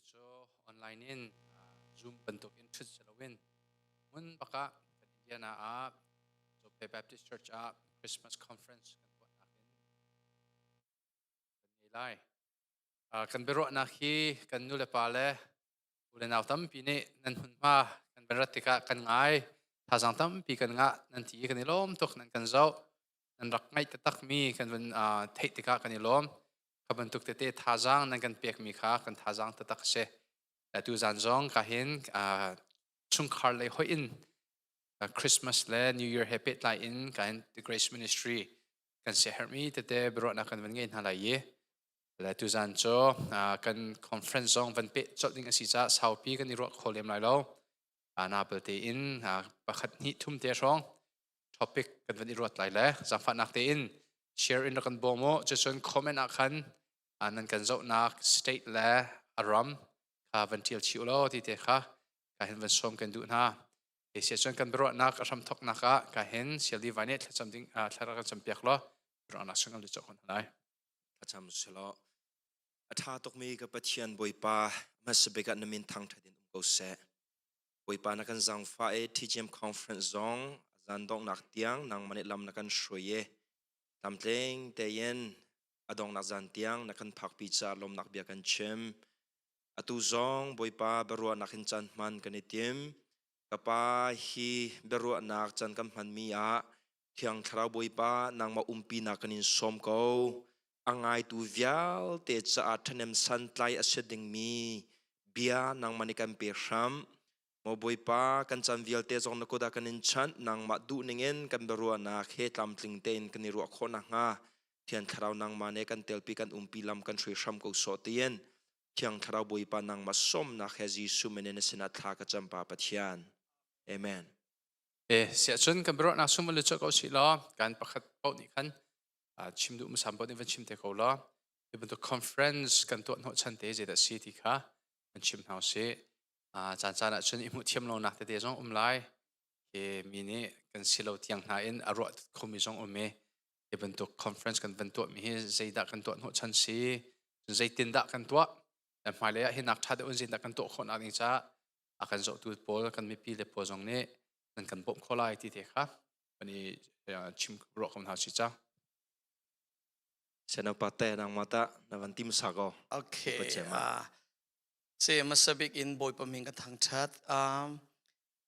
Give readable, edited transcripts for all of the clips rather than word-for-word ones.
cu online in Zoom bantuk in ṭhut si loin hmun bakah kan Indiana ah Zophei Baptist Church ah Christmas conference kan tuahnak in kan ngei lai. Kan biaruahnak hi kan nu le pa le u le nau tampi nih nan hmunhma kan van rat tikah kan ngai thazaang tampi kan ngah nan ti i kan i lawm tuk nan kan zoh nan rak ngaih taktakmi kan van theih tikah kan i lawm. Kha bantuk tete thazaang nan kan pekmi kha kan thazaang taktak a si. Tu zan zong ka hin chungkhar lei hoih in Christmas le New Year he pehtlai in ka hin The Grace Ministry kan siaherhmi tete biaruahnak kan van ngei hna lai i le tuzan cu kan conference zong van peh colh ding a si caah saupi kan i ruah kho lem lai lo. Na belte in pakhat hnih thum te hrawng topic kan van i ruat lai le zaangfahnak tein share in rak kan bawm u. Cucun comment ah khan nan kan zohnak state le a ram kha van ṭial chih u law ti te kha ka hin van sawm kan duh hna. Asia cun kan biaruahnak a hramthawknak ah ka hin siali vai nih thlacam ding thla rak kan campiak law biaruahnak sung kan lut cawk hna lai. Thlacam selaw a ṭha tukmi ka Pathian Bawipa hmasabik ah na min thangṭhat in um ko seh. Bawipa na kan zaangfah i TGM conference zong a zan donghnak tiang nangmah nih lam na kan hruai i tlamtling tein a donghnak zan tiang na kan phakpi caah lawmnak bia kan chim. Atu zong Bawipa biaruahnak in caan hman kan i tim. Ka Pa hi biaruahnak caan kan hmanmi ah Thiang Thlarau Bawipa nangmah umpinak kan in sawm ko. A ngaitu vialte caah ṭhahnem santlai a si dingmi bia nangmah nih kan pe hram. Maw Bawipa, kan caan vialte zong na kut ah kan in chanh. Nangmah duh ningin kan biaruahnak he tlamtling tein kan i ruah khawh nakhnga Thiang Thlarau nangmah nih kan telpi kan umpi lam kan hrui hram ko sawh tiin Thiang Thlarau Bawipa nangmah sawmnak he Jesuh min in na sinah thla ka cam Pa Pathian. Amen. E siahcun kan biaruahnak sum van lut ko sih law kan pakhat paoh nih khan chim duh hmasa paoh nih van chim te ko law hi bantuk conference kan tuah hnawh chan te zeidah si ti kha kan chim hna usih. Caan caan ah cun i hmuh thiam lonak tete zong um lai. Hi mi nih kan si lo tiang hna in a ruah khomi zong um i hi bantuk conference kan van tuah mi hi zeidah kan tuah hnawh chan si zeitindah kan tuah hmailei ah hi nak ṭha deuh in zeitindah kan tuah khawh nak ding caah a kan zohtu pawl kan mipi le pawl zong nih nan kan bawmh kho lai ti te kha kan i chim ruah ko hna si ca. Senapate nang mata na van tim sa ko. Okay. Se masabik in Bawipa min ka thangthat.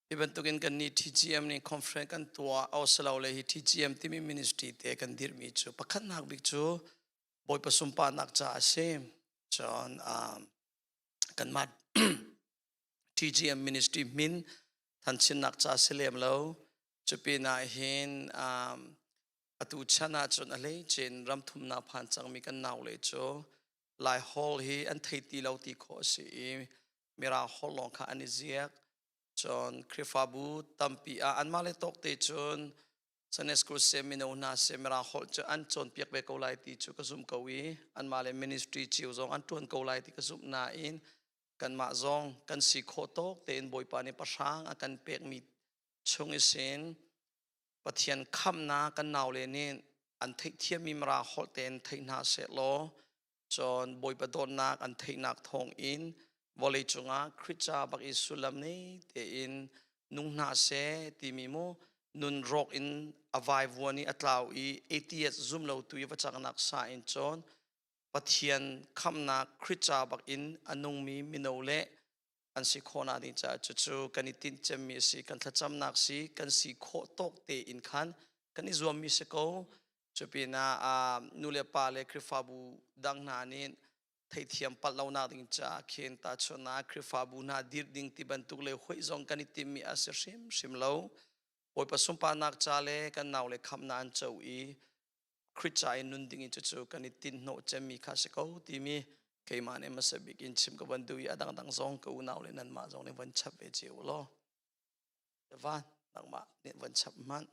Hi bantukin kan nih TGM nih conference kan tuah oslo le hi TGM timi ministry te kan dirhmi cu pakhatnak bik cu Bawipa sunparnak ca a si. Cun kanmah TGM ministry min thanchinnak ca si lem lo. Cupin ah hin atu chan ah cun a hleicin ramthumnak phan cangmi kan naule cu Lai Hall hi an thei ti lo ti khawh a si i Mirang holh lawng kha an i ziak. Cun Khrihfabu tampi ah anmah le tawk te cun Sunday school se mino hna se Mirang holh cu an cawnpiak ve ko lai ti cu ka zumh ko i anmah le ministry cio zong an ṭuan ko lai ti ka zumh nain kanmah zong kan si khawh tawk tein Bawipa nih pahrang a kan pekmi chung isin Pathian khamhnak kan naule nih an theihthiammi Mirang holh tein thei hna sehlaw cun Bawipa dawtnak an theihnak thawngin vawlei cungah Khrih ca bak i sullam nei tein nung hna seh timi mu nun rawk in a vaivuan i a tlau i atheist zum lo tu i va cangnak sa in cun Pathian khamhnak Khrih ca bak in a nungmi mino le an si khawhnak ding caah cucu kan i tinh cemmi a si kan thlacamnak si kan si khawh tawk tein khan kan i zuammi si ko. Cupinah nu le pa le Khrihfabu dang hna nih theithiam palh lonak ding caah khin tahchunhnak Khrihfabu hna dir ding ti bantuk le huih zong kan i timmi a si hrimhrim lo. Bawipa sunparnak ca le kan nau le khamhnak an co i Khrih ca in nun ding in cucu kan i tinhnawh cemmi kha si ko timi keimah nih hmasa bik in chim ka van duh i a dangdang zong ka unau le nanmah zong nih van chap ve cio u law. Van nangmah nih van chap hmanh.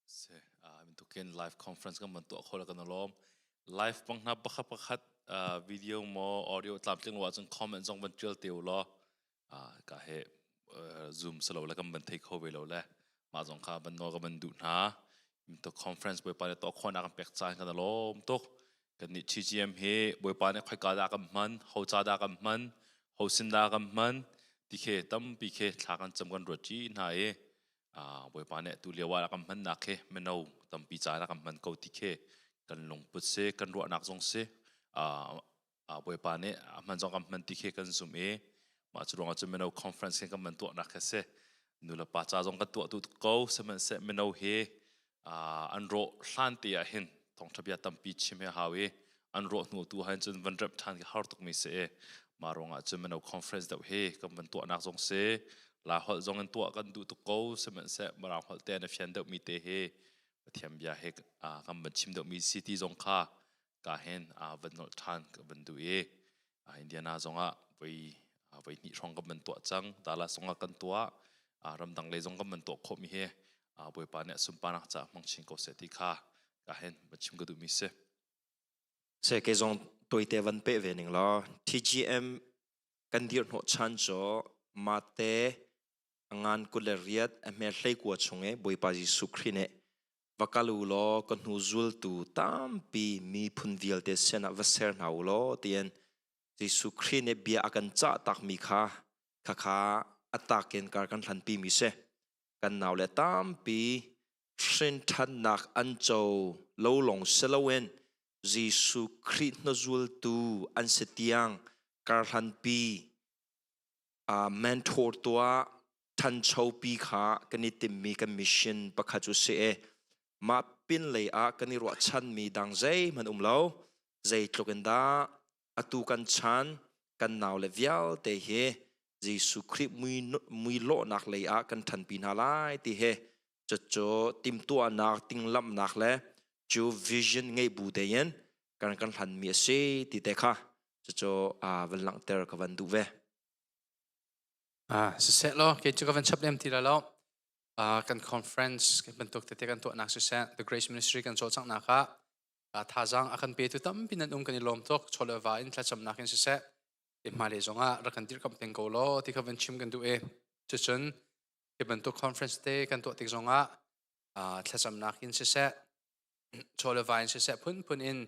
Se tukin live conference kan ban tuah kho la kan lawm. Live bang hna pakhat pakhat video mo audio tlamtling lo ahcun comment zong van tial te u law ka he zoom salo le kan ban thei kho ve lo le mah zong kha ban nawl ka ban duh hna. To conference bawipa le to khawnak kan pek caan kan lawm tuk. Kannih TGM hi Bawipa nih khoika dah kan hman, ho ca dah kan hman, ho sin dah kan hman ti khi tampi khi thla kan cam kan ruat ṭi hna i Bawipa nih tu lio ah kan hmannak khi mino tampi ca ah kan hman ko ti khi kan lungput si, kan ruahnak zong si. Bawipa nih a hman zong kan hman ti khi kan zumh i mah cu ruangah cun mino conference khi kan van tuahnak khi si. Nu le pa ca zong kan tuah tu ko, sihmanhseh mino hi an rawh hlan te ah hin thawngṭha bia tampi chim hi hau i an rawh hnu tu ah cun van remh ṭhan khi har tukmi si i mah ruangah cun mino conference deuh hi kan van tuahnak zong si la holh zong in tuah kan duh tuk ko sihmanhseh mirang holh te an i fian deuhmi te hi Pathian bia he kan van chim deuhmi si ti zong kha ka hin van nolh ṭhan ka van duh i Indiana zongah voi voi hnih hrawng kan van tuah cang Dallas zongah kan tuah ramdang lei zong kan van tuah khawhmi hi Bawipa nih sunparnak caah hmang chin ko seh ti kha ka hin van chim ka duhmi si. Se ke zong toite van pe ve ning law TGM kan dir hnawh chan cu mate ngan 28 a hme 19 chung i Bawipa Jesuh Khrih nih va kal u law ka hnu zultu tampi miphun vialte sinah va ser hna u law tiin Jesuh Khrih nih bia a kan cah takmi kha khakha a takin kar kan hlanpi mi si. Kan nau le tampi hrinthannak an co lo lawng si loin Jesuh Khrih hnuzultu an si tiang karhlanpi mentor tuah ṭhanchopi kha kan i timmi kan mission pakhat cu si i mah pin lei ah kan i ruahchanmi dang zeihmanh um lo zeitluk in dah atu kan chan kan nau le vialte hi Jesuh Khrih mui lawhnak lei ah kan ṭhanpi hna lai ti hi cucu timtuahnak tinglamhnak le cu vision ngei bu tein kan kan hlanmi a si ti te kha cucu van langhter ka van duh ve. Ah, siseh law kei cu ka van chap lem ti la lo. Kan conference kan bantuk tete kan tuahnak siseh The Grace Ministry kan cawlcanghnak ah thazaang a kan petu tampi nan um kan i lawm tuk chawle va in thlacamnak in siseh i hmailei zongah rak kan dirkamh peng ko law ti kha van chim kan duh i cucun hi bantuk conference te kan tuah tik zongah thlacamnak in siseh chawle va in siseh phunphun in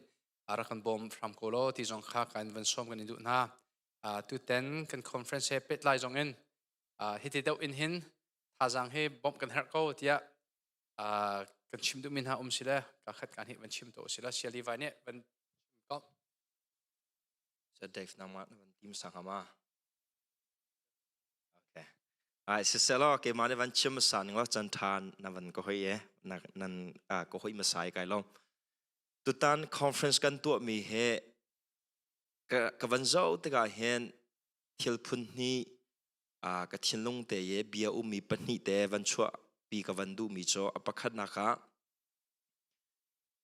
rak kan bawm hram ko law ti zong kha kan van sawm kan i duh hna. Tuten kan conference he pehtlai zong in hiti deuh in hin thazaang hi bawmh kan herh ko tiah kan chim duhmi hna um si le ka khat kan hi van chim to si la siali vai nih van chim ko. So Dave nangmah na van tim sang hama. Okay. Ai siselo ke ma ne van chim sa ning lo chan than na van ko hoi e na nan ko hoi ma sai kai lo. Tutan conference kan tuah mi he ka van zoh tikah hin thil phun hnih ka thinlung te i bia ummi pahnih te van chuahpi ka van duhmi cu a pakhatnak ah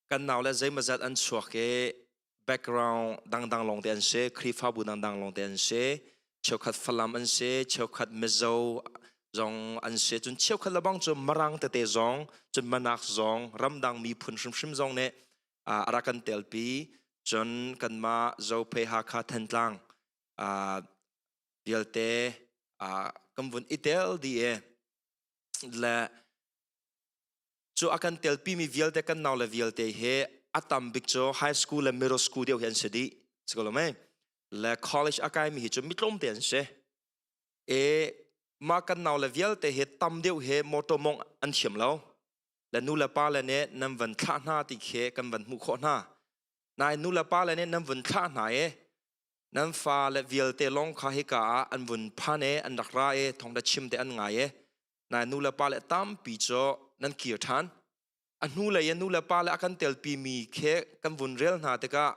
kan nau le zeimazat an chuak i background dangdang lawng te an si Khrihfabu dangdang lawng te an si cheukhat Falam an si cheukhat Mizo zong an si cun cheukhat lebang cu Marang tete zong cun Manak zong ramdang miphun hrimhrim zong nih a rak kan telpi cun kanmah Zophei Hakha Thantlang vialte kan vun i tel dih i le cu a kan telpi mi vialte kan nau le vialte hi a tam bik cu high school le middle school deuh hi an si dih si ko lo mei le college a kai mi hi cu mi tlawm te an si e mah kan nau le vialte hi tam deuh hi motor mong an thiam lo le nu le pa le nih nan van thlah hna ti khi kan van hmuh khawh hna nain nu le pa le nih nan vun thlah hna i nan fa le vialte lawng kha hika ah an vun phan i an rak ra i thawngtha chim te an ngai i nain nu le pa le tampi cu nan kir ṭhan a hnu lei in nu le pa le a kan telpi mi khi kan vun rel hna tikah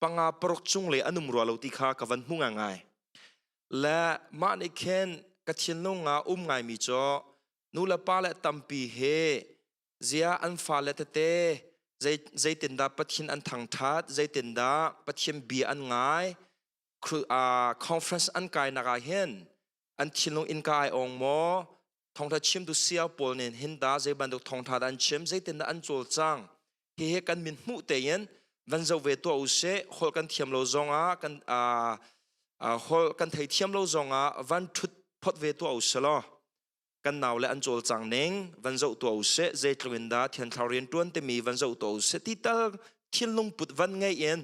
panga paruk cung le an um rua lo ti kha ka van hmu ngai le mah nih khin ka thinlung ah um ngaimi cu nu le pa le tampi he zia an fale tete zeitindah Pathian an thangṭhat zeitindah Pathian bia an ngai conference an kainak ah hin an thinlung innka ai ong maw thawngṭha chimtu siau pawl nih hin dah zei bantuk thawngṭha dah an chim zeitindah an cawlcang hihi kan min hmuh tein van zoh ve tuah u sih holh kan thiam lo zongah kan holh kan thei thiam lo zongah van ṭhut phot ve tuah u sih law kan nau le an cawlcang ning van zoh tuah u sih zeitluk in dah thianthlar rian ṭuan timi van zoh tuah u sih ti tal. thinlung put van ngei in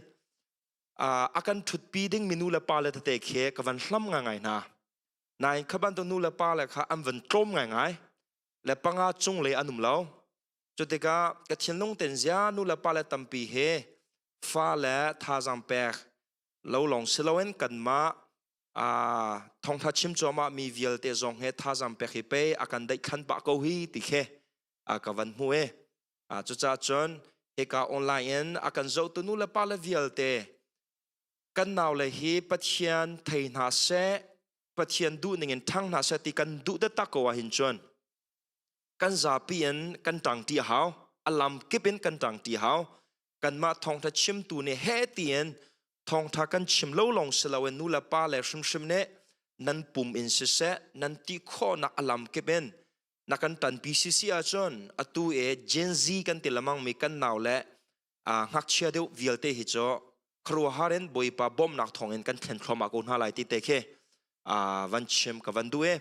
a kan ṭhutpi ding mi nu le pa le tete khi ka van hlam ngaingai hna. Nain kha bantuk nu le pa le kha an van tlawm ngaingai le panga cung le an um lo. Cutikah ka thinlung ten zia nu le pa le tampi he fa le thazang pek lo lawng si loin kanmah thawngtha chim cuahmah mi vialte zong he thazang pek hi pei a kan daihkhan pah ko hi ti khi ka van hmu e. Cucaah cun hika online in a kan zohtu nu le pa le vialte kan nau le hi Pathian thei hna seh, Pathian duh ning in ṭhang hna seh ti kan duh taktak ko ahhin cun kan zapi in kan ṭangṭi a hau. A lam kip in kan ṭangṭi a hau. Kanmah thawngṭha chimtu nih heh tiin thawngṭha kan chim lo lawng si loin nu le pa le hrimhrim nih nan pum in siseh, nan ti khawhnak a lam kip in na kan ṭanpi sisi ahcun atu e Gen Z kan ti lemang mi kan nau le ngakchia deuh vialte hi cu khuaruahhar in Bawipa bawmhnak thawngin kan thlen thluahmah ko hna lai ti te khi van chim ka van duh e.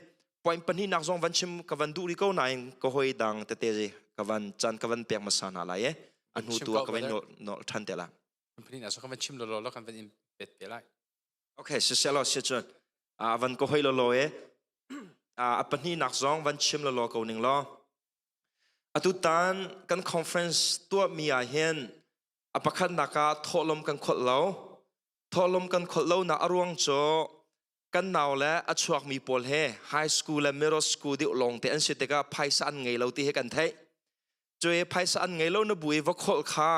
Point pahnihnak zong van chim ka van duh rih ko nain ka hoi dang tete ka van chan ka van pek hmasa hna lai e. A hnu tu ah ka van nol ṭhan te la. Pahnihnak zong ka van chim lolo lo kan van in pet te lai. Okay, siselo si cun van ka hoi lolo e. A pahnihnak zong van chim lolo ko ning law. Atutan kan conference tuahmi ah hin a pakhatnak ah thawhlawm kan kholh lo. Thawhlawm kan kholh lo nak a ruang cu kan nau le a chuakmi pawl he high school le middle school deuh lawng te an si tikah phaisa an ngei lo ti hi kan theih. Cu i phaisa an ngei lo na bu i va kholh kha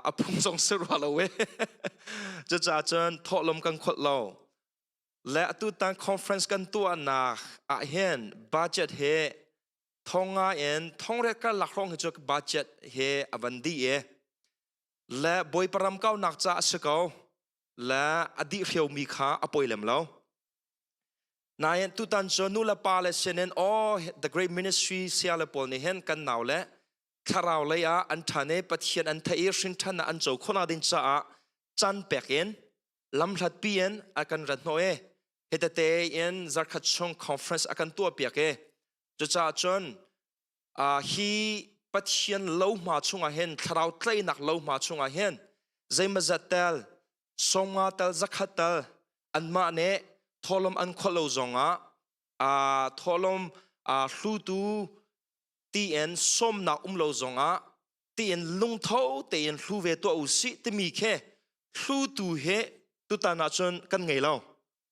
a phung zong si rua lo e. Cucaah cun thawhlawm kan kholh lo. Le atutan conference kan tuahnak ah hin budget he thonga in thongret karlak hrawng hi cu budget he a van dih i le Bawipa ram kaunak ca a si ko le a dih hreumi kha a poi lem lo. Nain tutan cu nu le pa le sinin oh the great ministry sia le pawl nih hin kan nau le thlarau lei ah an ṭhan i Pathian an theih i hrinṭhan ah an co khawhnak ding caah caan pek in lamhlat pi in a kan rat hnawh i hitete in zarkhat chung conference a kan tuah piak i cucaah cun hi Pathian lohma chungah hin thlarau tlaihnak lohma chungah hin zeimazat tel sawmnga tel zakhat tel anmah nih thawhlawm an khawh lo zongah thawhlawm hlutu tiin sawmnak um lo zongah tiin lungtho tein hlu ve tuah u sih timi khi hlutu he tutan ahcun kan ngei lo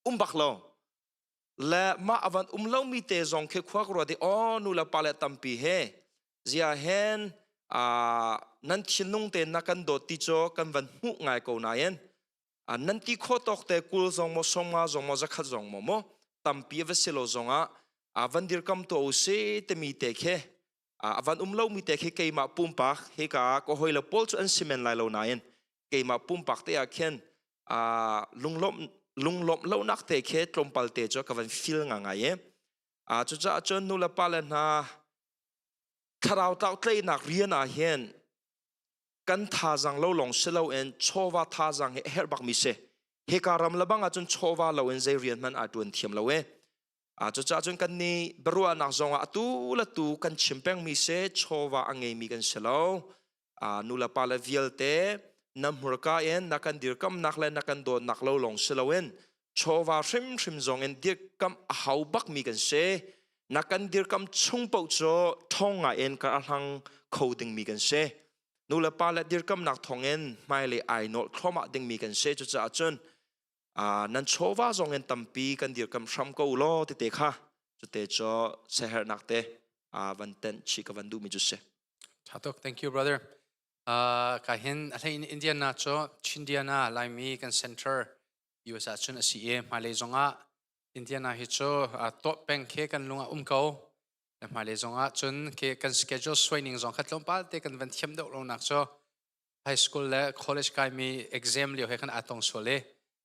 um bak lo le mah avan um lomi te zong khi khua ka ruat i aw nu le pa le tampi he zia hen nan thinlung te na kan dawt ti cu kan van hmuh ngai ko nain nan ti khawh tawk te 20 zong maw 50 zong maw 100 zong maw maw tampi va si lo zongah van dirkam to u si timi te khi a van um lomi te khi keimah pumpak hika ka hoi le pawl cu an si men lai lo nain keimah pumpak te ah khin lunglawmh lunglawmh lonak te khi tlawmpal te cu ka van feel nga ngai e. Cucaah cun nu le pa le hna thlarau tlau tleinak rian ah hin kan thazang lo lawng si loin chawva thazang hi a herh bakmi si. Hika ram le bang ah cun chawva lo in zei rian hmanh aa ṭuan thiam lo e. Cucaah cun kan nih biaruahnak zongah atu le tu kan chim pengmi si chawva a ngeimi kan si lo. Nu le pa le vialte na hmurka in na kan dirkamnak le na kan dawtnak lo lawng si loin chawva hrimhrim zong in dirkamh a hau bakmi kan si. Na kan dirkam chung paoh cu ṭhawng ngai in kar a hlang kho dingmi kan si. Nu le pa le dirkamnak thawngin hmailei ai nawlh thluahmah dingmi kan si. Cucaah cun nan chawva zong in tampi kan dirkam hram ko law tete kha cute cu sehernak te van tenh chih ka van duhmi cu si. Tha tuk. Thank you, brother. Ka hin a hlein Indiana cu Chindiana Laimi kan center US ah cun a si i hmailei zongah Indiana hi cu tuah peng khi kan lung ah um ko. Hmailei zongah cun khi kan schedule suai ning zong kha tlawmpal te kan van thiam deuh lo nak cu high school le college kaimi exam lio he khan aa tong sual i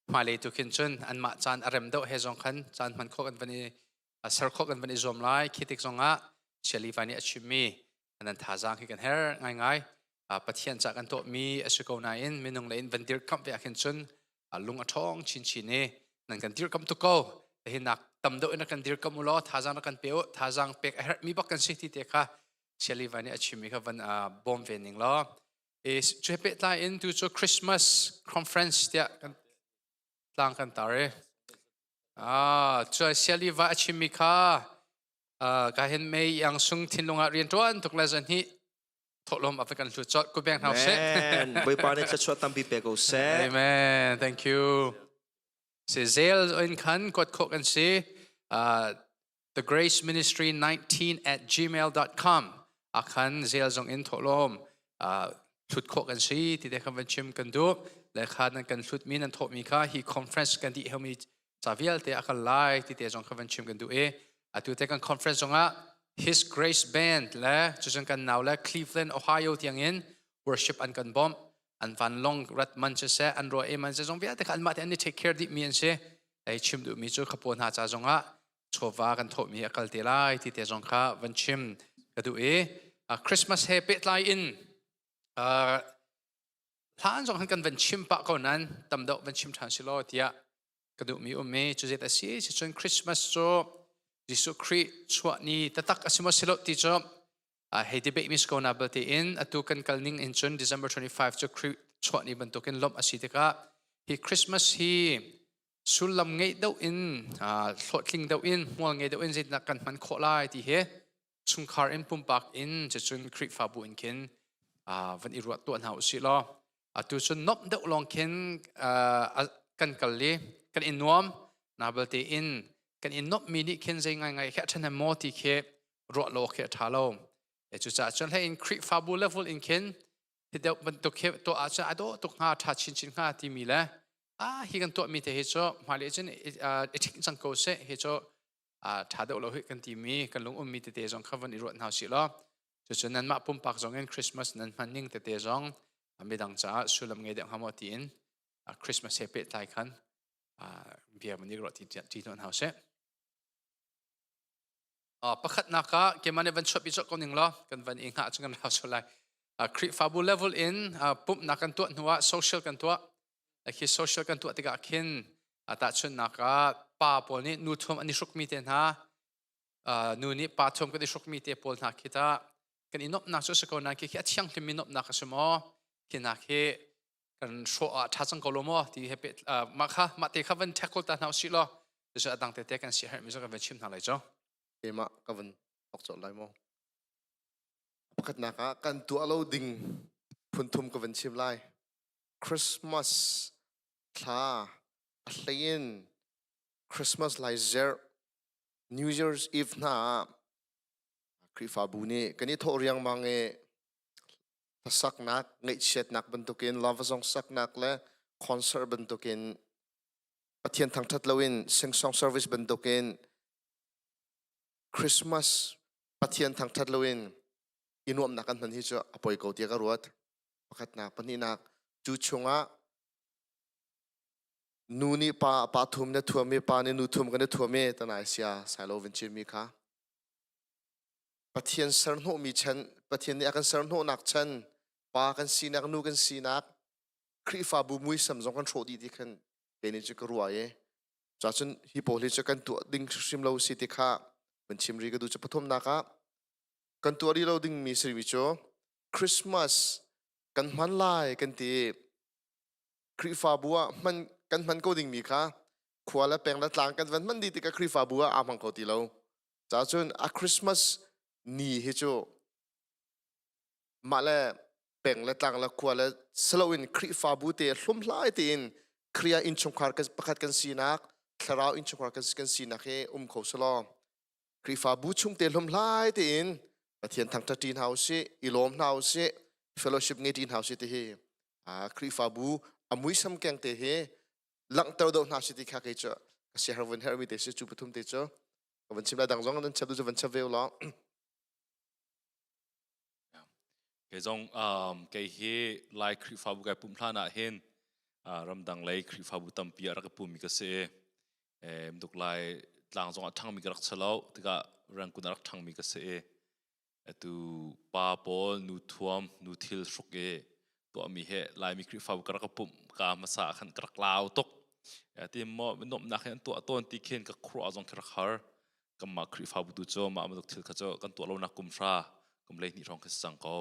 hmailei tu khin cun anmah caan a rem deuh he zong khan caan hman khawh kan van i ser khawh kan van i zuam lai. Khi tik zongah Shirley Vai nih a chimmi nan thazaang hi kan her ngaingai. Pathian ca kan tuahmi a si ko nain minung le in van dirkamh ve ah khin cun lung a ṭhawng chinchin i nan kan dirkamh tuk ko. Hi nak tam deuh in kan dirkamh u law thazaang rak kan pe u. Thazaang pek a herhmi bak kan si ti te kha Shirley Vai nih a chimmi kha van bawm ve ning law. E cu he pehtlai in tu cu Christmas conference tiah kan tlang kan tar e. Ah, cu siali va a chimmi kha ka hin mei yang sung thinlung ah rian ṭuan tuk le zan hi thawhlawm a kan hlut cawt ku beng hna seh. Amen. Bawipa nih thluachuah tampi pe ko seh. Amen. Thank you. Si zel in khan kuat khawh kan si. The Grace Ministry 19 at gmail.com akhan zel zong in thawhlawm thlut khawh kan si ti te kha van chim kan duh le kha nan kan hlut mi nan thawh mi kha hi conference kan dih hemi ca vialte a kal lai ti te zong kha van chim kan duh i atu te kan conference zongah His Grace Band le cucun kan nau le Cleveland Ohio tiang in worship an kan bawmh an vanlong rat man siseh an ruah e man se zong vialte kha anmah te an i take care dih mi an si ei chim duh mi cu khapo hna ca zongah chawva kan thawhmi a kal te lai ti te zong kha van chim ka duh i Christmas he pehtlai in hlan zong han kan van chim pah ko nan tam deuh van chim ṭhan si law tiah ka duhmi um i cu zet a si cun Christmas cu Jesuh Khrih chuah ni tatak a si maw si lo ti cu hei debate mi si ko na belte in atu kan kal ning in cun December 25 cu Khrih chuah ni bantukin lawmh a si tikah hi Christmas hi sullam ngeih deuh in hlawhtling deuh in hmual ngei deuh in zeitindah kan hman khawh lai ti hi chungkhar in pumpak in cucun Khrihfabu in khin van i ruah tuah hna usih law atu cun nomh deuh lawng khin kan kal i kan i nuam na belte in kan i nomhmi nih khin zei ngaingai khi a ṭhahnem maw ti khi ruah lo khi a ṭha lo. Cucaah cun hlei in Khrihfabu level in khin hi deuh bantuk hi tuah ahcun a dawh tuk hnga ṭha chinchin hnga timi le ah hi kan tuahmi te hi cu hmailei cun i ṭhing cang ko seh hi cu ṭha deuh lo hi kan timi kan lung ummi tete zong kha van i ruat hna usih law cucu nanmah pumpak zong in Christmas nan hman ning tete zong midang caah sullam ngei deuh hnga maw tiin Christmas he pehtlai khan bia van i ruah ti ti hna usih. Pakhatnak ah keimah nih van chuahpi colh ko ning law kan van i hngah cu kan rau sual lai. Khrihfabu level in pumhnak kan tuah hnuah social kan tuah. Khi social kan tuah tikah khin tahchunhnak ah pa pawl nih nu thuam an i hrukmi te hna, nu nih pa thuam kan i hrukmi te pawl hna khi tah kan i nuamhnak cu a si ko nain khi khi a thianghlimmi nuamhnak a si maw? Khi nak hi kan hrawh ah ṭha cang ko lo maw ti he pe mah kha mah te kha van tackle ta hna usih law cucu a dang tete kan si herhmi cu kan van chim hna lai cu. Keimah ka van thok colh lai maw? Pakhatnak ah kan tuah lo ding phunthum ka van chim lai. Christmas thla a hleiin Christmas lai zerh New Year's Eve hna ah Khrihfabu nih kan i thawh riangmang i hlasaknak, ngaihchiatnak bantukin love song saknak le concert bantukin Pathian thangṭhat loin sing song service bantukin Christmas Pathian thangṭhat loin i nuamhnak kan hman hi cu a poi ko tiah ka ruat. Pakhatnak, pahnihnak, cu chungah nu nih pa pa thum na thuam i pa nih nu thum kan i thuam i tanai sia sailo vin chimmi kha Pathian serhnawhmi chan Pathian nih a kan serhnawhnak chan pa kan sinak nu kan sinak Khrihfabu muisam zong kan hrawh dih ti khan kei nih cu ka ruah i cacun hi pawl hi cu kan tuah ding hrim lo si ti kha van chim ri ka duh cu pathumnak ah kan tuah rih lo dingmi si mi cu Christmas kan hman lai kan ti Khrihfabu ah hman kan hman ko dingmi kha khua le peng le tlang kan van hman dih tikah Khrihfabu ah aa hmang kho ti lo cacun a Christmas ni hi cu mah le peng le tlang le khua le silo in Khrihfabu te hlumhlai tein Khrih innchungkhar pakhat kan sinak thlarau innchungkhar kan sinak hi um kho selaw Khrihfabu chung te hlumhlai tein Pathian thangṭhat ṭi hna usih i lawm hna usih fellowship ngei ṭi hna usih ti hi Khrihfabu a muisam keng te hi langhter deuh hna si ti kha kei cu ka siaherh vun herhmi te si cu pathum te cu ka van chim lai dang zong nan chap tu cu van chap ve law Kei zong kei hi Lai Khrihfabu kai pumh hlan ah hin ramdang lei Khrihfabu tampi a rak i pummi ka si i duk lai tlang zong ah ṭhangmi ka rak si lo tikah Rangoon a rak ṭhangmi ka si i atu pa pawl nu thuam nu thil hruk i tuahmi he Laimi Khrihfabu ka rak i pumh ka hmasa ah khan ka rak lau tuk. Ti maw nuamhnak hi an tuah tawn ti khin ka khuaruah zong khi rak har. Kanmah Khrihfabu tu cu mah bantuk thil kha cu kan tuah lonak kum hra kum 12 hrawng khi si cang ko.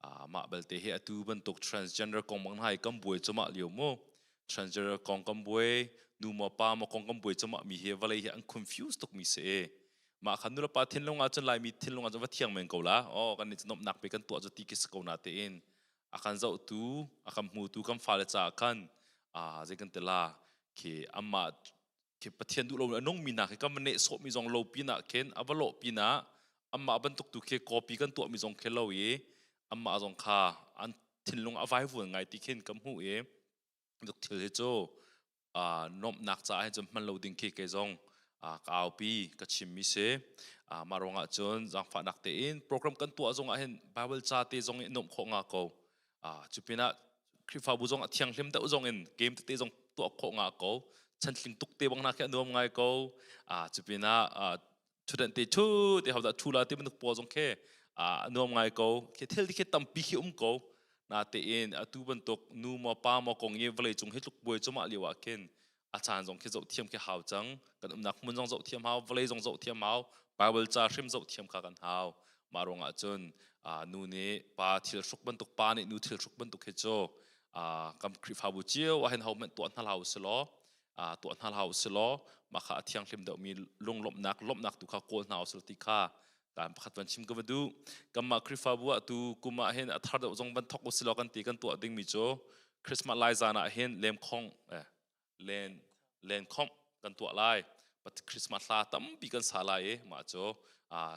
Mah belte hi atu bantuk transgender kong bang hna hi kan buai cumah lio mu. Transgender kong kan buai, nu maw pa maw kong kan buai cumah mi hi vawlei hi an confuse tuk mi si e. Mah kha nulepa thinlung ah cun Laimi thinlung ah cun va thiang men ko la. Oh kan nih cu nomhnak pe kan tuah cu ti khi si ko na tein a kan zohtu, a kan hmutu kan fale caah khan zei kan ti la khi amah khi Pathian duh lo a nungmi hna khi kan va nehsawhmi zong lo pinah khin a va lawh pinah amah bantuk tu khi copy kan tuahmi zong khi lo i amah zong kha an thinlung a vaivuan ngai ti khin ka hmuh i duk thil hi cu nuamhnak caah hin cun hman lo ding khi kei zong ka aupi ka chimmi si. Mah ruangah cun zaangfahnak tein program kan tuah zong ah hin Bible ca te zong i nuamh khawh nga ko. Cu pinah Khrihfabu zong a thianghlim deuh zong in game tete zong tuah khawh nga ko. Chantling tuk te bang na khi a nuam ngai ko. Cu pinah thuden te thu te hau dah thu la ti bantuk pawl zong khi a nuam ngai ko. Khi thil khi tampi khi um ko. Na tein atu bantuk nu maw pa maw kong i vawlei cung hi tluk buai cumah lio ah khin a caan zong khi zoh thiam khi hau cang. Kan umnak hmun zong zoh thiam hau, vawlei zong zoh thiam hau, Bible ca hrim zoh thiam kha kan hau. Mah ruangah cun nu nih pa thil hruk bantuk, pa nih nu thil hruk bantuk hi cu kan Khrihfabu cio ah hin ho hmanh tuah hna hlah usih law tuah hna hlah usih law mah kha a thianghlim deuhmi lunglawmhnak lawmhnak tu kha kawl hna usih ti kha kan pakhat van chim ka va duh. Kanmah Khrihfabu ah tu kum ah hin a thar deuh zong van thok usih law kan ti kan tuah dingmi cu Christmas lai zan ah hin lemkhong len len khomh kan tuah lai. Christmas hla tampi kan sa lai i mah cu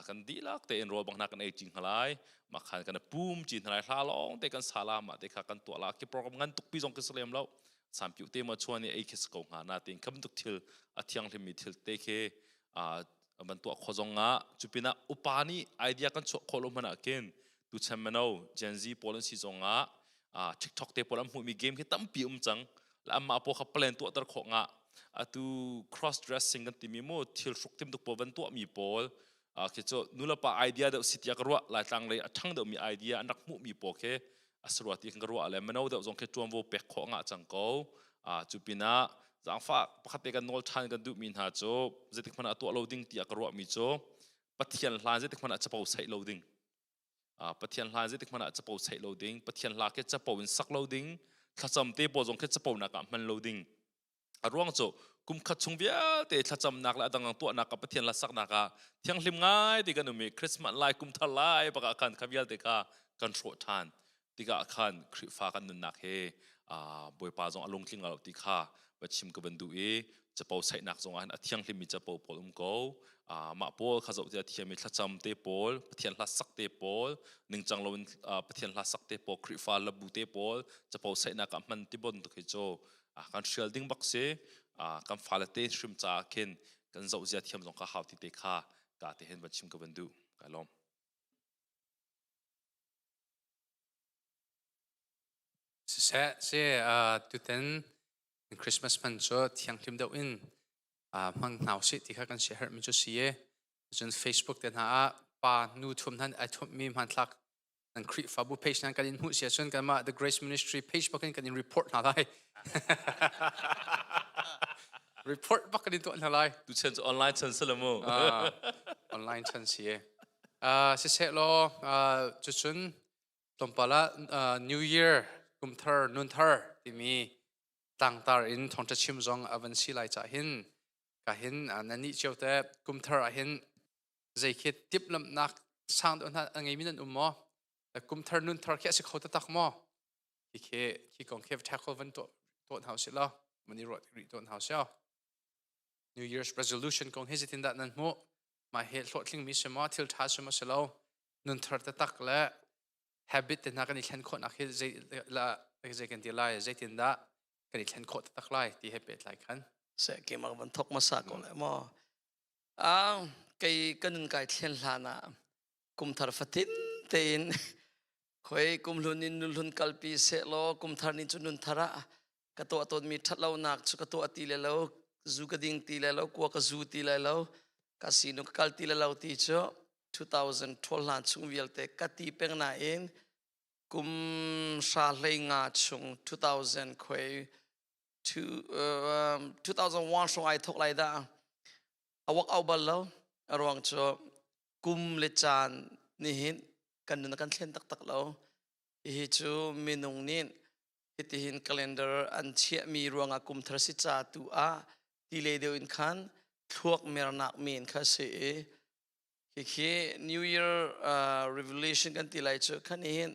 kan dihlak tein rawl bang hna kan ei ṭi hna lai. Mah khan kan pum ṭi hna lai, hla lawng te kan sa la, mah te kha kan tuah la. Khi program ngan tukpi zong khi si lem lo. Sampiu te ma chuan i ei khi si ko hnga na tein kha bantuk thil a thianghlimmi thil te khi van tuah kho zong ah cu pinah upa nih idea kan chuah khawh lo hmanh ah khin tuchan mino Gen Z pawl an si zong ah TikTok te pawl an hmuhmi game khi tampi um cang. La amah pawl kha plan tuahter khawh ngah. Atu cross dressing kan timi mu thil hruk tim tuk pawl van tuahmi pawl khi cu nulepa idea deuh si tiah ka ruah. Laitlang lei a ṭhang deuhmi idea an rak hmuhmi pawl khi a si rua ti kan ka ruah le mino deuh zong khi ṭuanvo pek khawh ngah cang ko. Cu pinah zaangfah pakhat te kan nawl ṭhan kan duhmi hna cu zeitik hmanh ah tuah lo ding tiah ka ruahmi cu Pathian hlan zeitik hmanh ah capo saih lo ding. Pathian hla zeitik hmanh ah capo saih lo ding, Pathian hla khi capo in sak lo ding, thlacam te pawl zong khi capo nak ah hman lo ding. A ruang cu kum khat chung vialte thlacamnak le a dangdang tuahnak ah Pathian hla saknak ah thianghlim ngai ti kan um i Christmas lai kum thar lai bak ah khan kha vialte kha kan hrawh ṭhan tikah khan Khrihfa kan nunnak he Bawipa zong a lungtling lo ti kha va chim ka van duh i capo saihnak zong ah hin a thianghlimmi capo pawl um ko. Mah pawl kha zoh tiah thiam i thlacam te pawl, Pathian hla sak te pawl, ningcang loin Pathian hla sak te pawl, Khrihfa labu te pawl capo saihnak ah hman ti bantuk hi cu kan hrial ding bak si. Kan fale te hrim caah khin kan zoh zia thiam zong kha hau ti te kha ka te hin van chim ka van duh. Kai lawm. Siseh, si tutan Christmas hman cu thianghlim deuh in hmang hna usih ti kha kan siaherhmi cu si i cun Facebook te hna ah pa nu thum hnan ai thummi hmanthlak nan Khrihfabu page nan kan in hmuh si ahcun kanmah The Grace Ministry page bak in kan in report hna lai. Report bak kan in tuah hna lai. Tu chan cu online chan si la mu. Online chan si e. Siseh law cucun tlawmpal ah New Year kumthar nunthar timi tlangtar in thawngṭha chim zong a van si lai cah hin ka hin nan nih cio te kumthar ah hin zei khi timhlamhnak sang deuh hna a ngeimi nan um maw? Kumthar nunthar khi a si kho taktak maw? Khi khi khi kong khi tackle van tuah tuah hna usih law man i ruah rih tuah hna usih. New Year's resolution kong hi zeitin dah nan hmuh? Mah hi hlawhtlingmi si maw thil ṭha si maw si lo? Nunthar taktak le habit te hna kan i thlen khawhnak hi zei la zei kan ti lai zeitin dah kan i thlen khawh taktak lai ti he pehtlai khan. Se ke mak van thok masa ko le maw? Ah, kei kan nun kai thlen hlan ah kumthar fatin tein khoi kumhlun in nunhlun kalpi seh law kumthar ni cu nunthar ah ka tuah tawnmi ṭhatlonak cu ka tuah ti le lo zu ka ding ti le lo kua ka zu ti le lo ka sinu ka kal ti le lo ti cu 2012 hlan chung vialte ka ti peng nain kum hra hlei nga chung 2000 khoi 2001 hrawng ai thok lai dah a wak au bal lo. A ruang cu kum le caan nihin kan nun kan thlen taktak lo. Hihi cu minung nih hitihin calendar an chiahmi ruangah kum thar si ca tu ah ti le deuh in khan thluak mernak men kha si i khikhi New Year revelation kan ti lai cu khan hin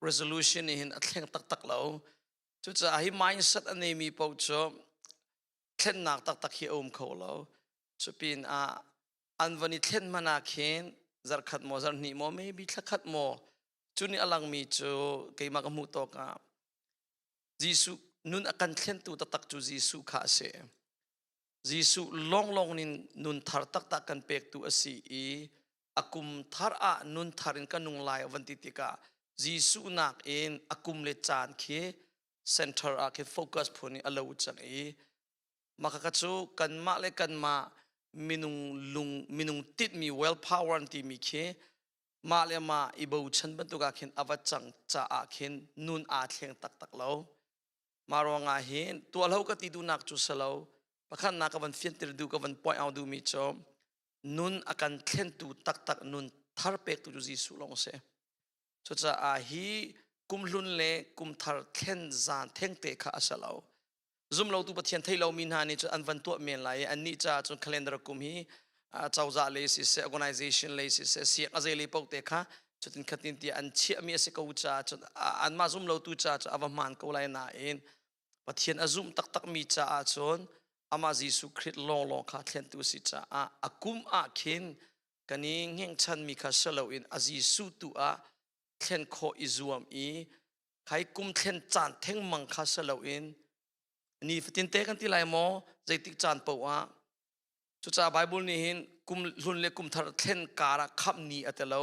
resolution nih hin a thleng taktak lo. Cucaah hi mindset a neimi paoh cu thlennak taktak hi a um kho lo. Cupin ah an van i thlen hmanh ah khin zarkhat maw zarhnih maw maybe thlakhat maw cu nih a langmi cu keimah ka hmuh tawk ah Jesuh nun a kan thlentu taktak cu Jesuh kha a si. Jesuh lawnglawng in nun thar taktak kan pektu a si i a kum thar ah nun thar in ka nung lai a van ti tikah Jesuh nakin a kum le caan khi center ah khi focus phun i a lo cang i maka ka cu kanmah le kanmah minung lung minung titmi well power an timi khi mah le mah i bochan bantuk ah khin a va cang caah khin nun aa thleng taktak lo. Mah ruangah hin tuahlo ka ti duhnak cu si lo. Pakhatnak ka van fianter duh ka van point out duhmi cu nun a kan thlentu taktak nun thar pektu cu Jesuh lawng a si. Cucaah hi kumhlun le kumthar thlen zan thengte kha a si lo. Zumlotu Pathian thei lomi hna nih cun an van tuah men lai i annih caah cun calendar kum hi cozah lei siseh, organization lei siseh, siang a zei lei paoh te kha cutin khatin tiah an chiahmi a si ko caah cun anmah zumlotu caah cun a va hmaan ko lai nain Pathian a zumh taktakmi caah cun amah Jesuh Khrih lawnglawng kha thlentu a si caah a kum ah khin kan i hngengchanmi kha si loin a Jesuh tu ah thlen khawh i zuam i khai kum thlen caan thengmang kha si loin ni fatin te kan ti lai maw zeitik caan paoh ah. Cucaah Bible nih hin kum hlun le kum thar thlen kar ah khamh ni a ti lo.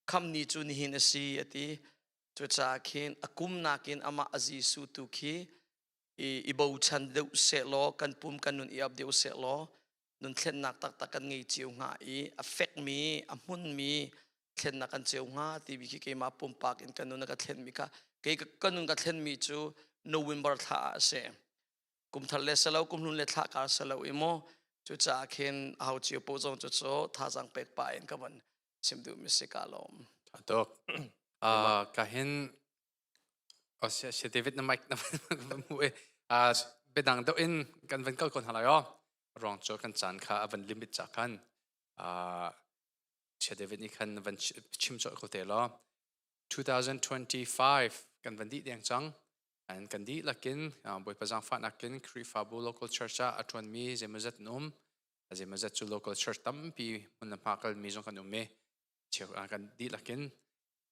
Khamh ni cu nihin a si a ti. Cucaah khin a kum nakin amah a Jesuh tu khi i bochan deuh sehlaw kan pum kan nun i ap deuh sehlaw nun thlennak taktak kan ngei cio hnga i a fekmi a hmunmi thlennak kan ceu hnga timi khi keimah pumpak in kan nun a ka thlenmi kha kei ka nun ka thlenmi cu November thla ah a si. Kum thar le selo kum hlun le thla kar selo i mu. Cucaah khin aho cio po zong cu cu thazaang pek pa in ka van chim duh mi si ka lawm. Tha tuk. Ka hin si David na mic na mu e bedang deuh in kan van kal kon halai o ruang cu kan caan kha a van limit cha khan Chia David nih khan van chim cawh ko te law 2025 kan van dih deng cang an kan dihlak in Bawipa zaangfahnak in Khrihfabu local church ah a ṭuanmi zeimawzat an um. Zeimawzat cu local church tampi hmun le hma kalmi zong kan um i kan dihlak in